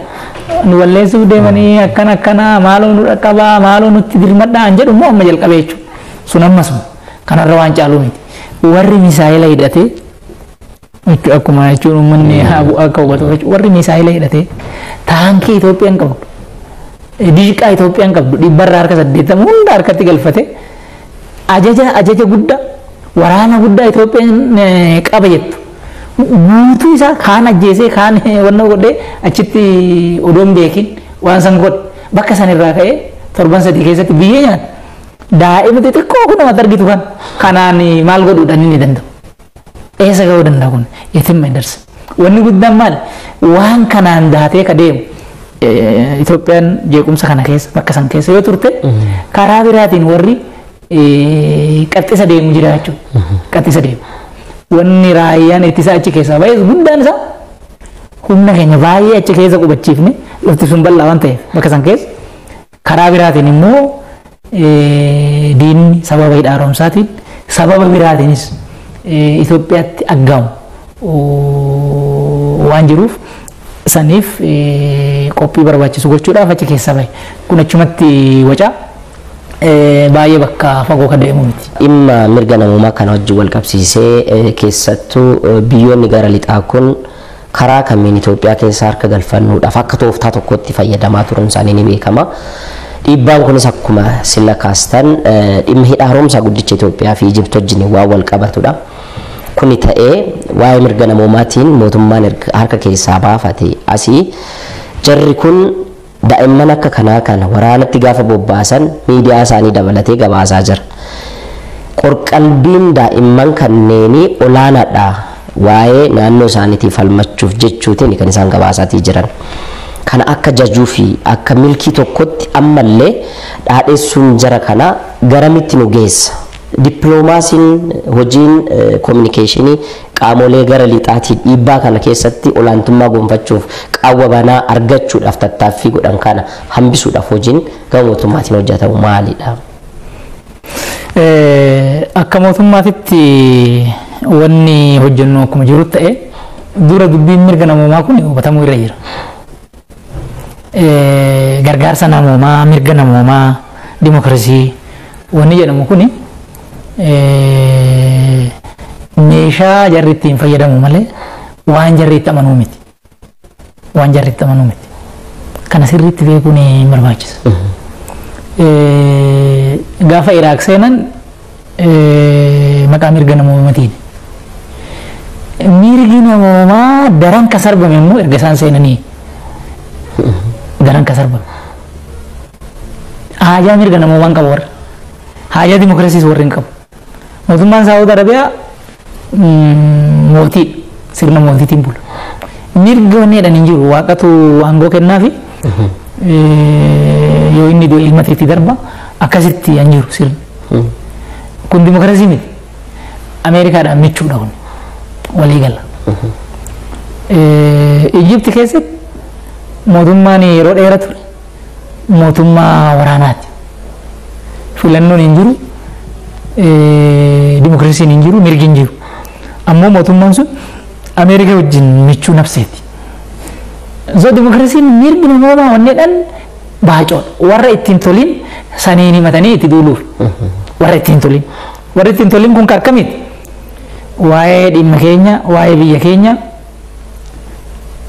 nu balleessuuf deemanii akkana akkana maaloo nu dhaqqabaa maaloo nutti dirmadhaan jedhu immoo amma jalqabee jechuudha. Sun ammasuma kanarra waan caaluu miti. Warri misaayila hidhatee akkuma jechuun uummanni akka hubatu warri misaayila hidhatee taankii Itoophiyaan qabdu diiqaa Itoophiyaan qabdu 80% hunda harkatti galfate ajaja guddaa waraana guddaa Itoophiyaan qaba jettu guutuu isaa kaan ajjeesee kaan wanna godhee achitti odoo hin beekin waan san godhe bakka san irraa ka'ee torban 3 keessatti biyyee nyaata. Daa'ima xixiqqoo kun namatti argitu kan kanaan maal godhuudhaan inni danda'u. Eessa ga'uu danda'a kun yetimma hin darsa. Wanni guddaan maal waan kanaan daatee ka deemu Itoophiyaan jeequmsa kana keessa bakka san keessa yoo turte karaa biraatiin warri qaxxisa deemu jira jechuudha. Qaxxisa deemu. Wanni raayyaan ittisaa achi keessaa baay'ee guddaan isaa humna keenya baay'ee achi keessa qubachiifne lafti sun bal'aa waan ta'eef bakka san keessa karaa biraatiin immoo diinni sababa hidha haaromsaatiin sababa biraatiinis Itoophiyaatti aggaamu waan jiruuf saniif qophii barbaachisu gochuudhaaf achi keessa bahe. Kun achumatti waca baay'ee bakka fagoo ka deemu miti. Dhimma mirga namummaa kana wajjin wal qabsiisee keessattuu biyyoonni gara lixaa kun karaa kamiin Itoophiyaa keessa harka galfannuudhaaf akka tooftaa tokkotti fayyadamaa turuun isaanii ni beekama. Dhiibbaan kunis akkuma silla kaastan dhimma hidha haaromsaa guddicha Itoophiyaa fi Ijipti wajjin waan wal qabatudha. Kuni ta'ee waa'ee mirga namoomaatiin mootummaan harka keessaa baafate asii jarri kun daa'imman akka kanaa kana waraanatti gaafa bobbaasan miidiyaa isaanii dabalatee gabaasaa jira. Qorqalbiin daa'imman kanneenii olaanaadha waa'ee naannoo isaaniitiif falmachuuf jechuutiin kan isaan gabaasaatii jiran. Kana akka jajuu fi akka milkii tokkotti ammallee dhaadheessuun jara kana garamitti nu geessa? Dippiloomaasiin hojiin koominikeeshinii qaamolee gara lixaatiin dhiibbaa kana keessatti olaantummaa gonfachuuf qaawwa banaa argachuudhaaf tattaaffii godhan kana hambisuudhaaf hojiin gama mootummaatiin hojjetamu maalidha? Akka mootummaatitti wanni hojjennu akkuma jiru ta'e, dura dubbiin mirga namoomaa kun hubatamuu irra jira. Gargaarsa namoomaa, mirga namoomaa, dimokiraasii wanni jedhamu kuni meeshaa jarri ittiin fayyadamu malee waan jarri itti amanuu miti. Waan jarri itti amanuu miti. Kana sirriitti beekuun ni barbaachisa. Gaafa Iraaq seenan maqaa mirga namoomaatiin. Mirgi namoomaa daran ka sarbame immoo erga isaan seenanii daran ka sarbame. Haajaa mirga namoomaa hin qabu warra. Haajaa dimokiraasiis warri hin qabu. Mootummaan Saawud Arabiyaa mootii sirna mootiitiin bula. Mirga wanni jedhan hin jiru, waaqatu aangoo kennaafi yoo inni du'e ilma itti darba, akkasitti hin jiru sirni. Kun dimokiraasii miti. Ameerikaadhaan michuudha kun walii gala. Ijipti keessatti mootummaan yeroo dheeraa ture mootummaa waraanaati. Filannoon hin jiru, dimokiraasiin hin jiru, mirgi hin jiru. Ammoo mootummaan sun Ameerikaa wajjin michuu nafseeti. So dimokiraasiin mirgi namoomaa wanneedhaan baacoodha. Warra ittiin tolin saniin himatanii itti duuluuf. Warra ittiin tolin. Warra ittiin tolin kun akkamiiti? Waa'ee dhimma keenya, waa'ee biyya keenya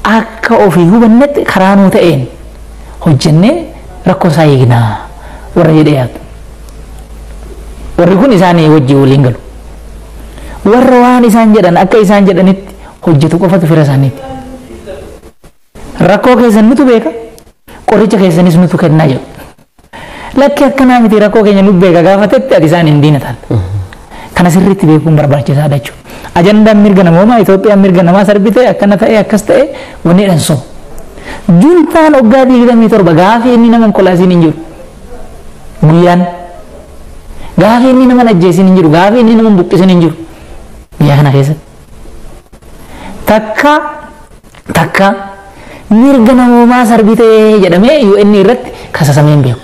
akka ofii hubannetti karaa nuu ta'een hojjennee rakkoo isaa hiiknaa warra jedhee yaadu. Warri kun isaanii wajjin waliin galu. Warra waan isaan jedhan akka isaan jedhanitti hojjetu qofatu fira isaaniiti. Rakkoo keessan nutu beeka, qoricha keessanis nutu kennaa jedhu. Lakki, akkanaa miti, rakkoo keenya nu beeka gaafatetti ati isaan hin diina taata. Kana sirriitti beekuun barbaachisaadha jechuudha. Ajandaan mirga namoomaa Itoophiyaan mirga namaa sarbite, akkana ta'e, akkas ta'e wanni jedhan soba. Juntaan waggaa 27 gaafii inni nama kolaasiin hin jiru. Guyyaan gaafii inni nama ajjeesiin hin jiru, gaafii inni nama buqqisiin hin jiru. Biyya kana keessatti. Takka takka mirga namoomaa sarbitee jedhamee UN irratti kasasamee hin beeku.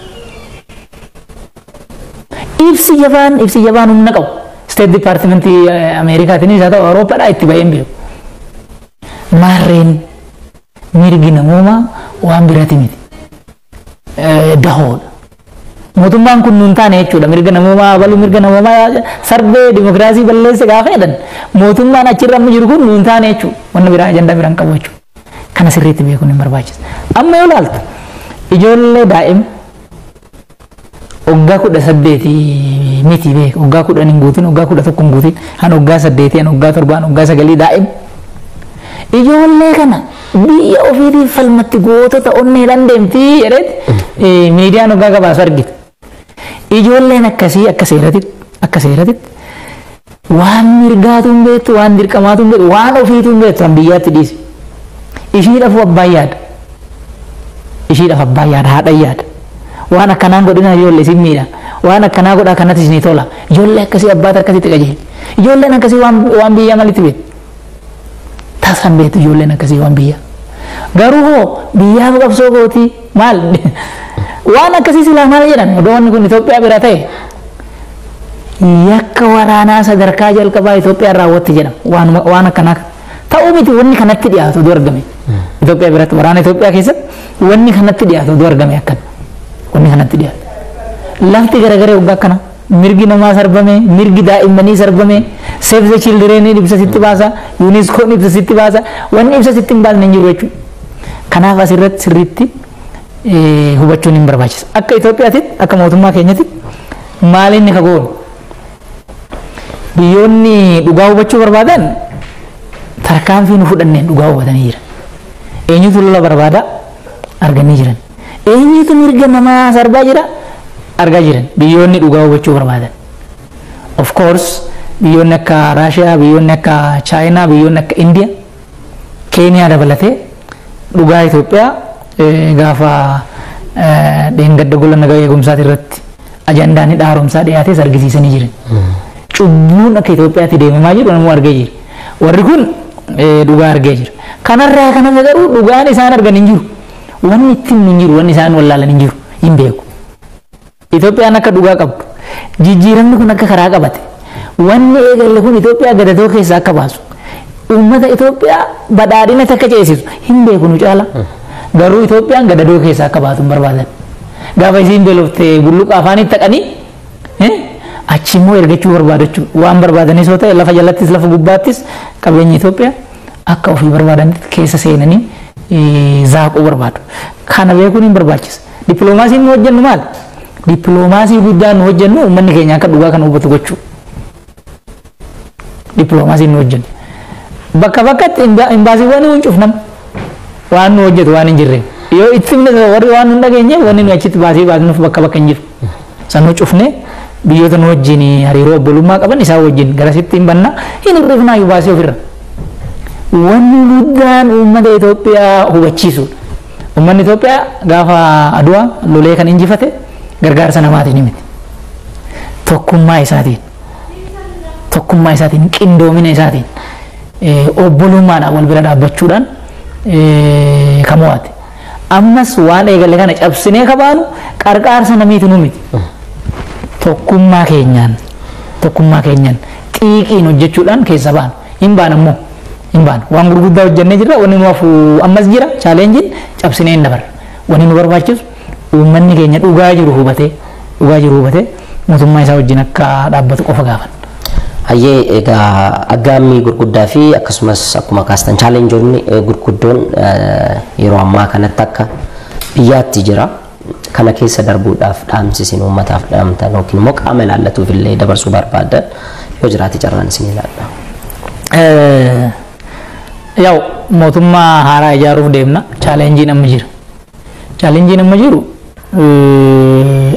Ibsi jabaan humna qabu State Departmentii Ameerikaatiin haa ta'u Awurooppaadhaa itti bahee hin beeku. Maarreen mirgi namoomaa waan biraati miti. Dahoodha. Mootummaan kun nuun taane jechuudha. Mirga namoomaa balu, mirga namoomaa sarbee, dimokiraasii balleesse gaafa jedhan mootummaan achirra amma jiru kun nuun taane jechuudha. Wanna biraa ajandaa biraan qabu jechuudha. Kana sirriitti beekuun hin barbaachisa. Amma yoo ilaaltu ijoollee daa'ima waggaa 18 miti beek, waggaa 10 hin guutin, waggaa 11 hin guutin, han waggaa 8, han waggaa 7, han waggaa 9 daa'ima. Ijoollee kana biyya ofiitiif falmatti, gootota onneedhaan deemtii jedheet miidiyaan waggaa gabaasu argita. Ijoolleen akkasii akka seeratitti waan mirgaatu hin beektu, waan dirqamaatu hin beektu, waan ofiitu hin beektu, kan biyyaatti dhiisi. Ishiidhaaf abbaan yaada. Ishiidhaaf abbaan yaada, haadhan yaada. Waan akkanaan godhina ijoollee isin miidha. Waan akkanaa godhaa kanatti isinii tola. Ijoollee akkasii abbaata akkasitti qajeeli. Ijoolleen akkasii waan biyyaa malitti beektu? Tasan beektu ijoolleen akkasii waan biyyaa. Garuu hoo biyyaaf qabsoo gootii maal? Waan akkasii silaa maal jedhan? Odoo wanni kun Itoophiyaa bira ta'e yakka waraanaa sadarkaa jalqabaa Itoophiyaan raawwatti jedhama. Waan akkanaa ta'uu miti, wanni kanatti dhiyaatu odoo argame. Itoophiyaa biratti, waraana Itoophiyaa keessatti wanni kanatti dhiyaatu odoo argame akkana. Wanni kanatti dhiyaatu. Lafti garagaree waggaa akkana mirgi namaa sarbame, mirgi daa'immanii sarbame, Save the Children ibsa sitti baasa, UNESCO ibsa sitti baasa, wanni ibsa sitti hin baasne hin jiru jechuudha. Kanaaf asirratti sirriitti hubachuun hin barbaachisa. Akka Itoophiyaatti, akka mootummaa keenyatti maal inni ka goonu? Biyyoonni dhugaa hubachuu barbaadan tarkaanfii nu fudhanneen dhugaa hubatanii jiran. Eenyutu lola barbaada arganii jiran. Eenyutu mirga namaa sarbaa jira argaa jiran biyyoonni dhugaa hubachuu barbaadan. Of course biyyoonni akka Raashiyaa, biyyoonni akka Chaayinaa, biyyoonni akka Indiyaa, Keeniyaa dabalatee dhugaa Itoophiyaa Gaafa dheengadda gola nagaa eegumsaati irratti ajandaan hidha haaromsaa dhiyaates argisiisanii jiran. Cubbuun akka Itoophiyaatti deemamaa jiru namuu argee jira. Warri kun dhugaa argee jira. Kanarraa kanas garuu dhugaan isaan argan hin jiru. Wanni ittiin hin jiru, wanni isaan wallaalan hin jiru, hin beeku. Itoophiyaan akka dhugaa qabdu, jijjiiramni kun akka karaa qabate, wanni eegalle kun Itoophiyaa gadatoo keessaa akka baasu, uummata Itoophiyaa badhaadhina akka ceesisu hin beeku nu caala. Garuu Itoophiyaan gadadoo keessaa akka baatu hin barbaadan. Gaafa isiin beeloftee bulluqa afaanitti taqanii achi immoo ergachuu barbaadachuu waan barbaadanis yoo ta'e lafa jalattis lafa gubbaattis qabeenya Itoophiyaa akka ofii barbaadanitti keessa seenanii zaaquu barbaadu. Kana beekuun hin barbaachisa. Dippiloomaasiin nu hojjennu maali? Dippiloomaasii guddaa nu hojjennu uummanni keenya akka dhugaa kana hubatu gochuu. Dippiloomaasiin nu hojjennu. Bakka bakkatti imbaasiiwwan hin cufnam. Waan nu hojjetu waan hin jirre. Yoo itti himne warri waan hin dhageenye wanni nu achitti baasii baasnuuf bakka bakka hin jiru. Sanuu cufne biyyoota nu wajjin hariiroo obbolummaa qaban isaan wajjin garasitti hin banna hin hir'ifnaa iyyuu baasii ofirra. Wanni guddaan uummata Itoophiyaa hubachiisudha. Uummanni Itoophiyaa gaafa Aduwaa lolee kan injifate gargaarsa namaatiin miti. Tokkummaa isaatiin. Tokkummaa isaatiin, qindoomina isaatiin, obbolummaadhaan wal bira dhaabbachuudhaan kan mo'ate. Ammas waan eegalle kana cabsinee kabaanu qarqaarsa namiitu nu miti. Tokkummaa keenyaan, tokkummaa keenyaan xiiqiin hojjechuudhaan keessa baanu. Hin baana immoo. Hin baanu. Waan gurguddaa hojjennee jirra. Wanni nu hafu ammas jira. Chaalenjiin cabsinee hin dabarra. Wanni nu barbaachisu uummanni keenya dhugaa jiru hubatee, dhugaa jiru hubatee mootummaa isaa wajjin akka dhaabbatu qofa gaafan. Hayyee, egaa aggaammii gurguddaa fi akkasumas akkuma kaastan chaalenjoonni gurguddoon yeroo ammaa kanatti akka biyyaatti jira. Kana keessa darbuudhaaf dhaamsi isin uummataaf dhaamtan yookiin immoo qaama ilaallatuuf illee dabarsuu barbaadan yoo jiraate carraan isin ilaalla. Yaa'u mootummaa haaraa ijaaruuf deemna. Chaalenjiin amma jira. Chaalenjiin amma jiru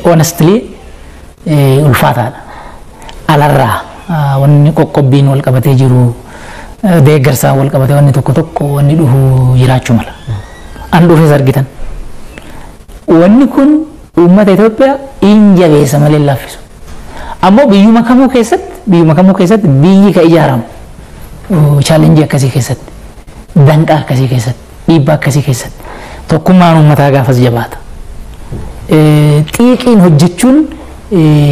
honestly ulfaataadha. Alarraa wanni qoqqobbiin wal qabatee jiru, deeggarsaan wal qabatee wanni tokko tokko wanni dhufu jiraachuu mala. An dhufes argitan. Wanni kun uummata Itoophiyaa in jabeessa malee hin laaffisu. Ammoo biyyuma kamuu keessatti, biyyuma kamuu keessatti biyyi ka ijaaramu chaalenjii akkasii keessatti, danqaa akkasii keessatti, dhiibbaa akkasii keessatti tokkummaan uummataa gaafas jabaata. Xiiqiin hojjechuun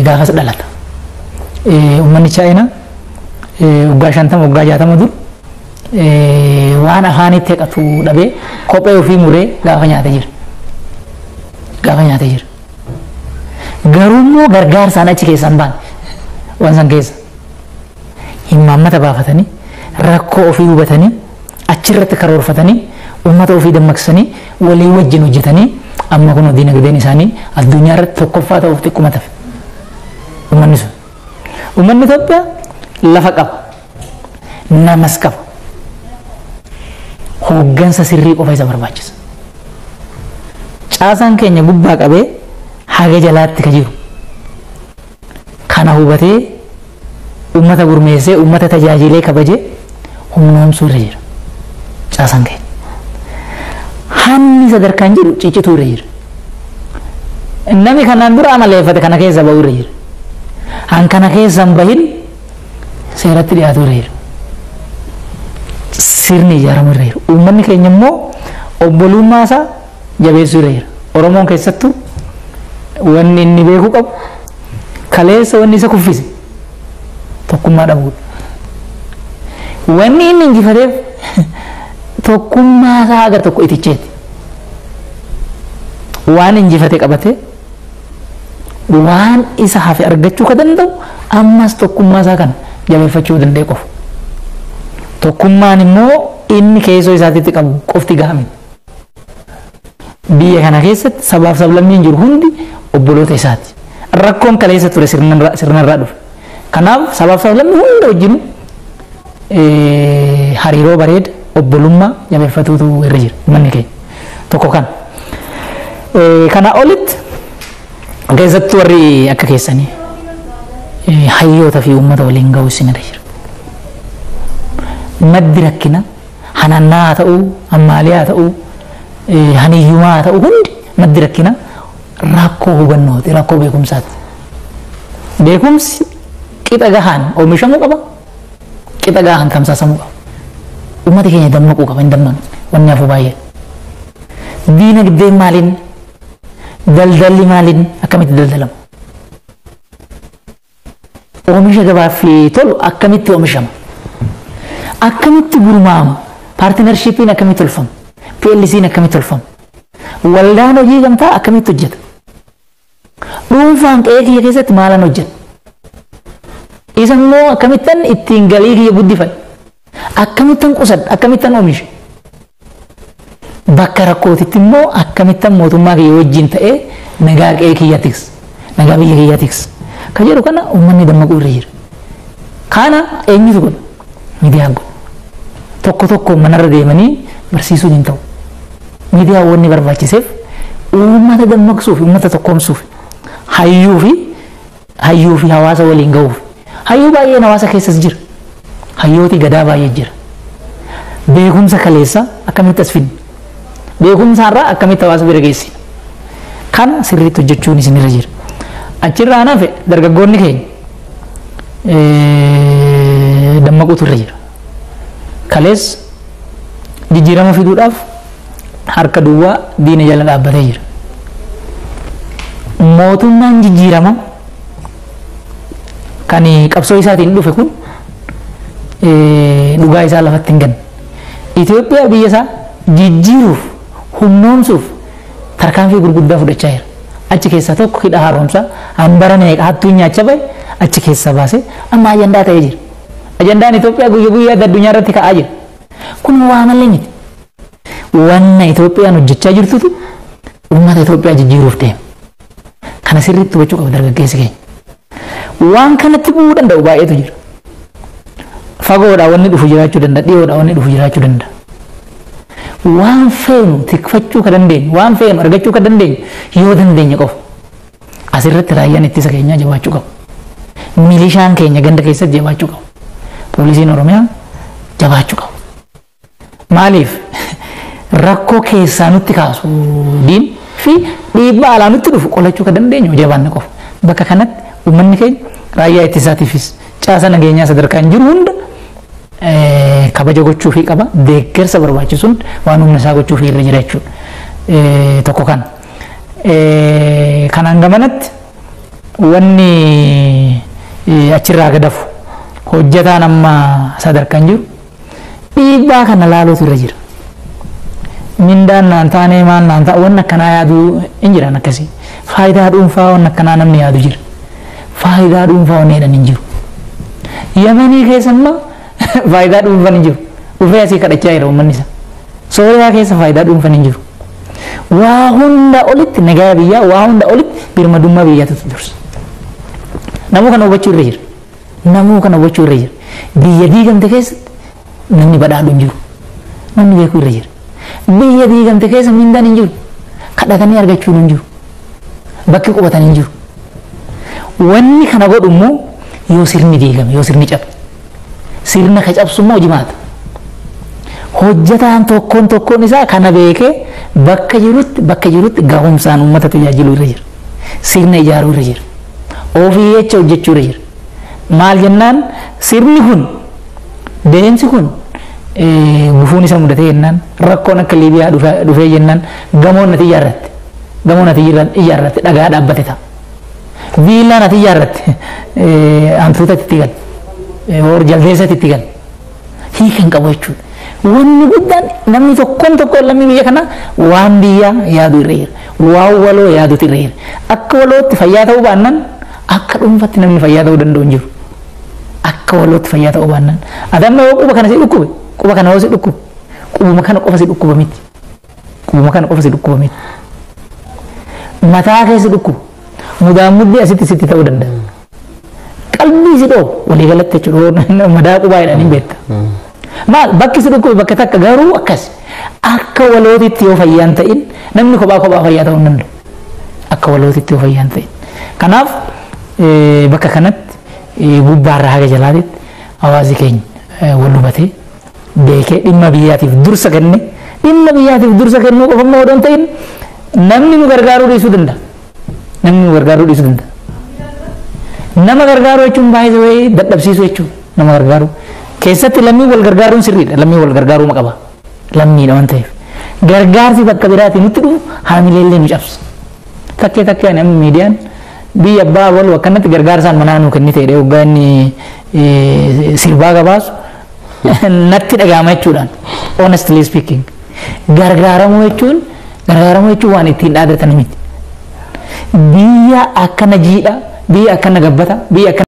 gaafas dhalata. Uummanni Chaayinaa waggaa 50, waggaa 60 dur waan afaanitti haqatu dhabee kophee ofii muree gaafa nyaatee jira. Gaafa nyaatee jira. Garuu immoo gargaarsaan achi keessaa hin baane waan san keessa. Himaammata baafatanii, rakkoo ofii hubatanii, achirratti karoorfatanii, uummata ofii dammaqsanii, walii wajjin hojjetanii amma kun dinagdeen isaanii addunyaa irratti tokkoffaa ta'uuf xiqquma tafe. Uummanni sun. Uummanni Itoophiyaa lafa qaba. Namas qaba. Hooggansa sirrii qofa isa barbaachisa. Caasaan keenya gubbaa qabee haga jalaatti ka jiru. Kana hubatee uummata gurmeessee, uummata tajaajilee, kabajee humnoomsuu irra jira. Caasaan keenya. Hanni sadarkaan jiru ciccituu irra jira. Namni kanaan dura amaleeffate kana keessa bahuu irra jira. Han kana keessa hin bahin seeratti dhiyaatu irra jira. Sirni ijaaramuu irra jira. Uummanni keenya immoo obbolummaa isaa jabeessuu irra jira. Oromoon keessattuu wanni inni beekuu qabu kaleessa wanni isa kuffise tokkummaa dhabuudha. Wanni inni injifateef tokkummaa isaa agar tokko iticheeti. Waan injifate qabatee waan isa hafe argachuu ka danda'u ammas tokkummaa isaa kana jabeeffachuu danda'e qofa. Tokkummaan immoo inni keessoo isaatitti qabu qofti gahaa miti. Biyya kana keessatti sabaaf sablammiin jiru hundi obboloota isaati. Rakkoon kaleessa ture sirnarraa dhufe. Kanaaf sabaaf sablammii hunda wajjin hariiroo bareeda obbolummaa jabeeffatuutu irra jira manni keenya. Tokko kana. Kana olitti keessattuu warri akka keessanii hayyoota fi uummata waliin ga'uu isin irra jira. Maddi rakkina hanannaa haa ta'uu, hammaalee haa ta'uu, haniyyumaa haa ta'u hundi maddi rakkina rakkoo hubannooti, rakkoo beekumsaati. Beekumsi qixa gahaan oomishamuu qaba, qixa gahaan tamsaasamuu qaba. Uummata keenya dammaquu qaba, hin dammaqne wanni hafu baay'ee. Diinagdeen maaliin, daldalli maaliin akkamitti daldalama? Oomisha gabaaf tolu akkamitti oomishama? Akkamitti gurmaa'ama? Paartinarshiippiin akkamitti tolfama? PLC'n akkamitti tolfama? Waldaan hojii gamtaa akkamitti hojjeta? Dhuunfaan qe'ee kiyya keessatti maalan hojjeta? Isa immoo akkamittan ittiin galii kiyya guddifadha? Akkamittan qusadha? Akkamittan oomisha? Bakka rakkootitti immoo akkamittan mootummaa kiyya wajjin ta'ee nagaa qe'ee kiyya tiksa? Nagaa biyya kiyya tiksa? Ka jedhu kana uummanni dammaquu irra jira. Kana eenyutu godha? Miidiyaan godha. Tokko tokko manarra deemanii barsiisuun hin ta'u. Miidiyaan wanni barbaachiseef uummata dammaqsuuf, uummata tokkoomsuuf, hayyuu fi hawaasa waliin gahuuf. Hayyuu baay'een hawaasa keessas jira. Hayyooti gadaa baay'ee jira. Beekumsa kaleessa akkamitti as fidna? Beekumsa har'aa akkamitti hawaasa bira geessina? Kana sirriitti hojjechuun isinirra jira. Achirraa hafe dargaggoonni keenya dammaquutu irra jira. Kalees jijjiirama fiduudhaaf harka duwwaa diina jala dhaabbatee jira. Mootummaan jijjiirama kan qabsoo isaatiin dhufe kun dhugaa isaa lafatti hin ganne. Itoophiyaa biyya isaa jijjiiruuf humnoomsuuf tarkaanfii gurguddaa fudhachaa jira. Achi keessaa tokko hidha haaromsaa hambara meeqa hattuun nyaachaa bahe achi keessaa baasee amma ajandaa ta'ee jira. Ajandaan Itoophiyaa guyyaa guyyaatti addunyaa irratti ka'aa jira. Kun waa malee miti. Wanna Itoophiyaan hojjechaa jirtutu uummata Itoophiyaa jijjiiruuf deema. Kana sirriitti hubachuu qaba dargaggeessi keenya. Waan kanatti bu'uu danda'u baay'eetu jira. Fagoodhaa wanni dhufu jiraachuu danda'a, dhiyoodhaa wanni dhufu jiraachuu danda'a. Waan feenu tikfachuu ka dandeenyu, waan feenu argachuu ka dandeenyu yoo dandeenye qofa. Asirratti raayyaan ittisa keenyaa jabaachuu qaba. Milishaan keenya ganda keessatti jabaachuu qaba. Poolisiin Oromiyaa jabaachuu qaba. Maaliif rakkoo keessaa nutti kaasu diin fi dhiibbaa alaa nutti dhufu qolachuu ka dandeenyu jabaanne qofa. Bakka kanatti uummanni keenya raayyaa ittisaatiifis caasa nageenyaa sadarkaan jiru hunda kabaja gochuufii qaba. Deeggarsa barbaachisuun waan humna isaa gochuufii irra jira jechuudha. Tokko kana. Kanaan gamanatti wanni achirraa gadafu hojjetaan amma sadarkaan jiru dhiibbaa kana laaluutu irra jira. Mindaan naan taanee maal naan ta'a wanni akkanaa yaaduu hin jiran akkasii. Faayidaa dhuunfaa wanni akkanaa namni yaadu jira. Faayidaa dhuunfaa wanni jedhan hin jiru. Yamanii keessa immoo faayidaa dhuunfaan hin jiru. Dhufee asii kadhachaa jira uummanni isaa. Sooriyaa keessa faayidaa dhuunfaan hin jiru. Waa hunda olitti nagaa biyyaa, waa hunda olitti birmadummaa biyyaatu dursa. Namuu kana hubachuu irra jira. Namuu kana hubachuu irra jira. Biyya diigamte keessatti namni badhaadhu hin jiru. Namni beekuu irra jira. Biyya diigamte keessa mindaan hin jiru. Kadhatanii argachuun hin jiru. Bakki qubatan hin jiru. Wanni kana godhu immoo yoo sirni diigame, yoo sirni cabe. Sirna ka cabsu immoo jimaata. Hojjetaan tokkoon tokkoon isaa kana beekee bakka jirutti gahumsaan uummata tajaajiluu irra jira. Sirna ijaaruu irra jira. Ofii jecha hojjechuu irra jira. Maal jennaan sirni kun deemsi kun gufuun isa mudatee jennaan rakkoon akka Liibiyaa dhufee jennaan gamoon ati ijaarratte dhagaa dhaabbate ta'a. Viillaan ati ijaarratte hantuuta itti gala. Hoor jaldeessa itti gala. Hiika hin qabu jechuudha. Wanni guddaan namni tokkoon tokkoon lammii biyya kanaa waan biyyaa yaadu irra jira. Waan waloo yaadutu irra jira. Akka walootti fayyaa ta'uu baannaan akka dhuunfatti namni fayyaa ta'uu danda'u hin jiru. Akka walootti fayyaa ta'uu baannaan. Ati amma yoo quba kana si dhukkube, quba kana yoo si dhukkube, qubuma kana qofa si dhukkuba miti. Qubuma kana qofa si dhukkuba miti. Mataa keessa dhukkuba. Mudaan muddee asitti sitti ta'uu danda'a. Qalbii si dhoo walii galatti jechuudha. Madaa qubaa jedhanii beekta. Maal bakki si dhukkube bakka takka garuu akkas. Akka walootitti yoo fayyaan ta'in namni kophaa kophaa fayyaa ta'uu hin danda'u. Akka walootitti yoo fayyaan ta'in. Kanaaf bakka kanatti gubbaarraa haga jalaatitti hawaasi keenya wal hubatee beekee dhimma biyyaatiif dursa kenne Dhimma biyyaatiif dursa kennuu qofa immoo odoo hin ta'in namni nu gargaaruu dhiisuu danda'a. Namni nu gargaaruu dhiisuu danda'a. Nama gargaaruu jechuun baay'ee wayii dadhabsiisuu jechuudha. Nama gargaaruu. Keessatti lammii wal gargaaruun sirriidha. Lammii wal gargaaruu qaba. Lammiidha waan ta'eef. Gargaarsi bakka biraatiin nutti dhufu haamilee illee nu cabsa. Takkee takkee ani amma miidiyaan biyya abbaa wal akkanatti gargaarsaan manaa nuu kennite jedhee hoggaa inni sirbaa gabaasu natti dhagahama jechuudhaan. Honestly speaking. Gargaaramuu jechuun waan ittiin dhaadatan miti. Biyya akkana jiidha, biyya akkana gabbata, biyya akkana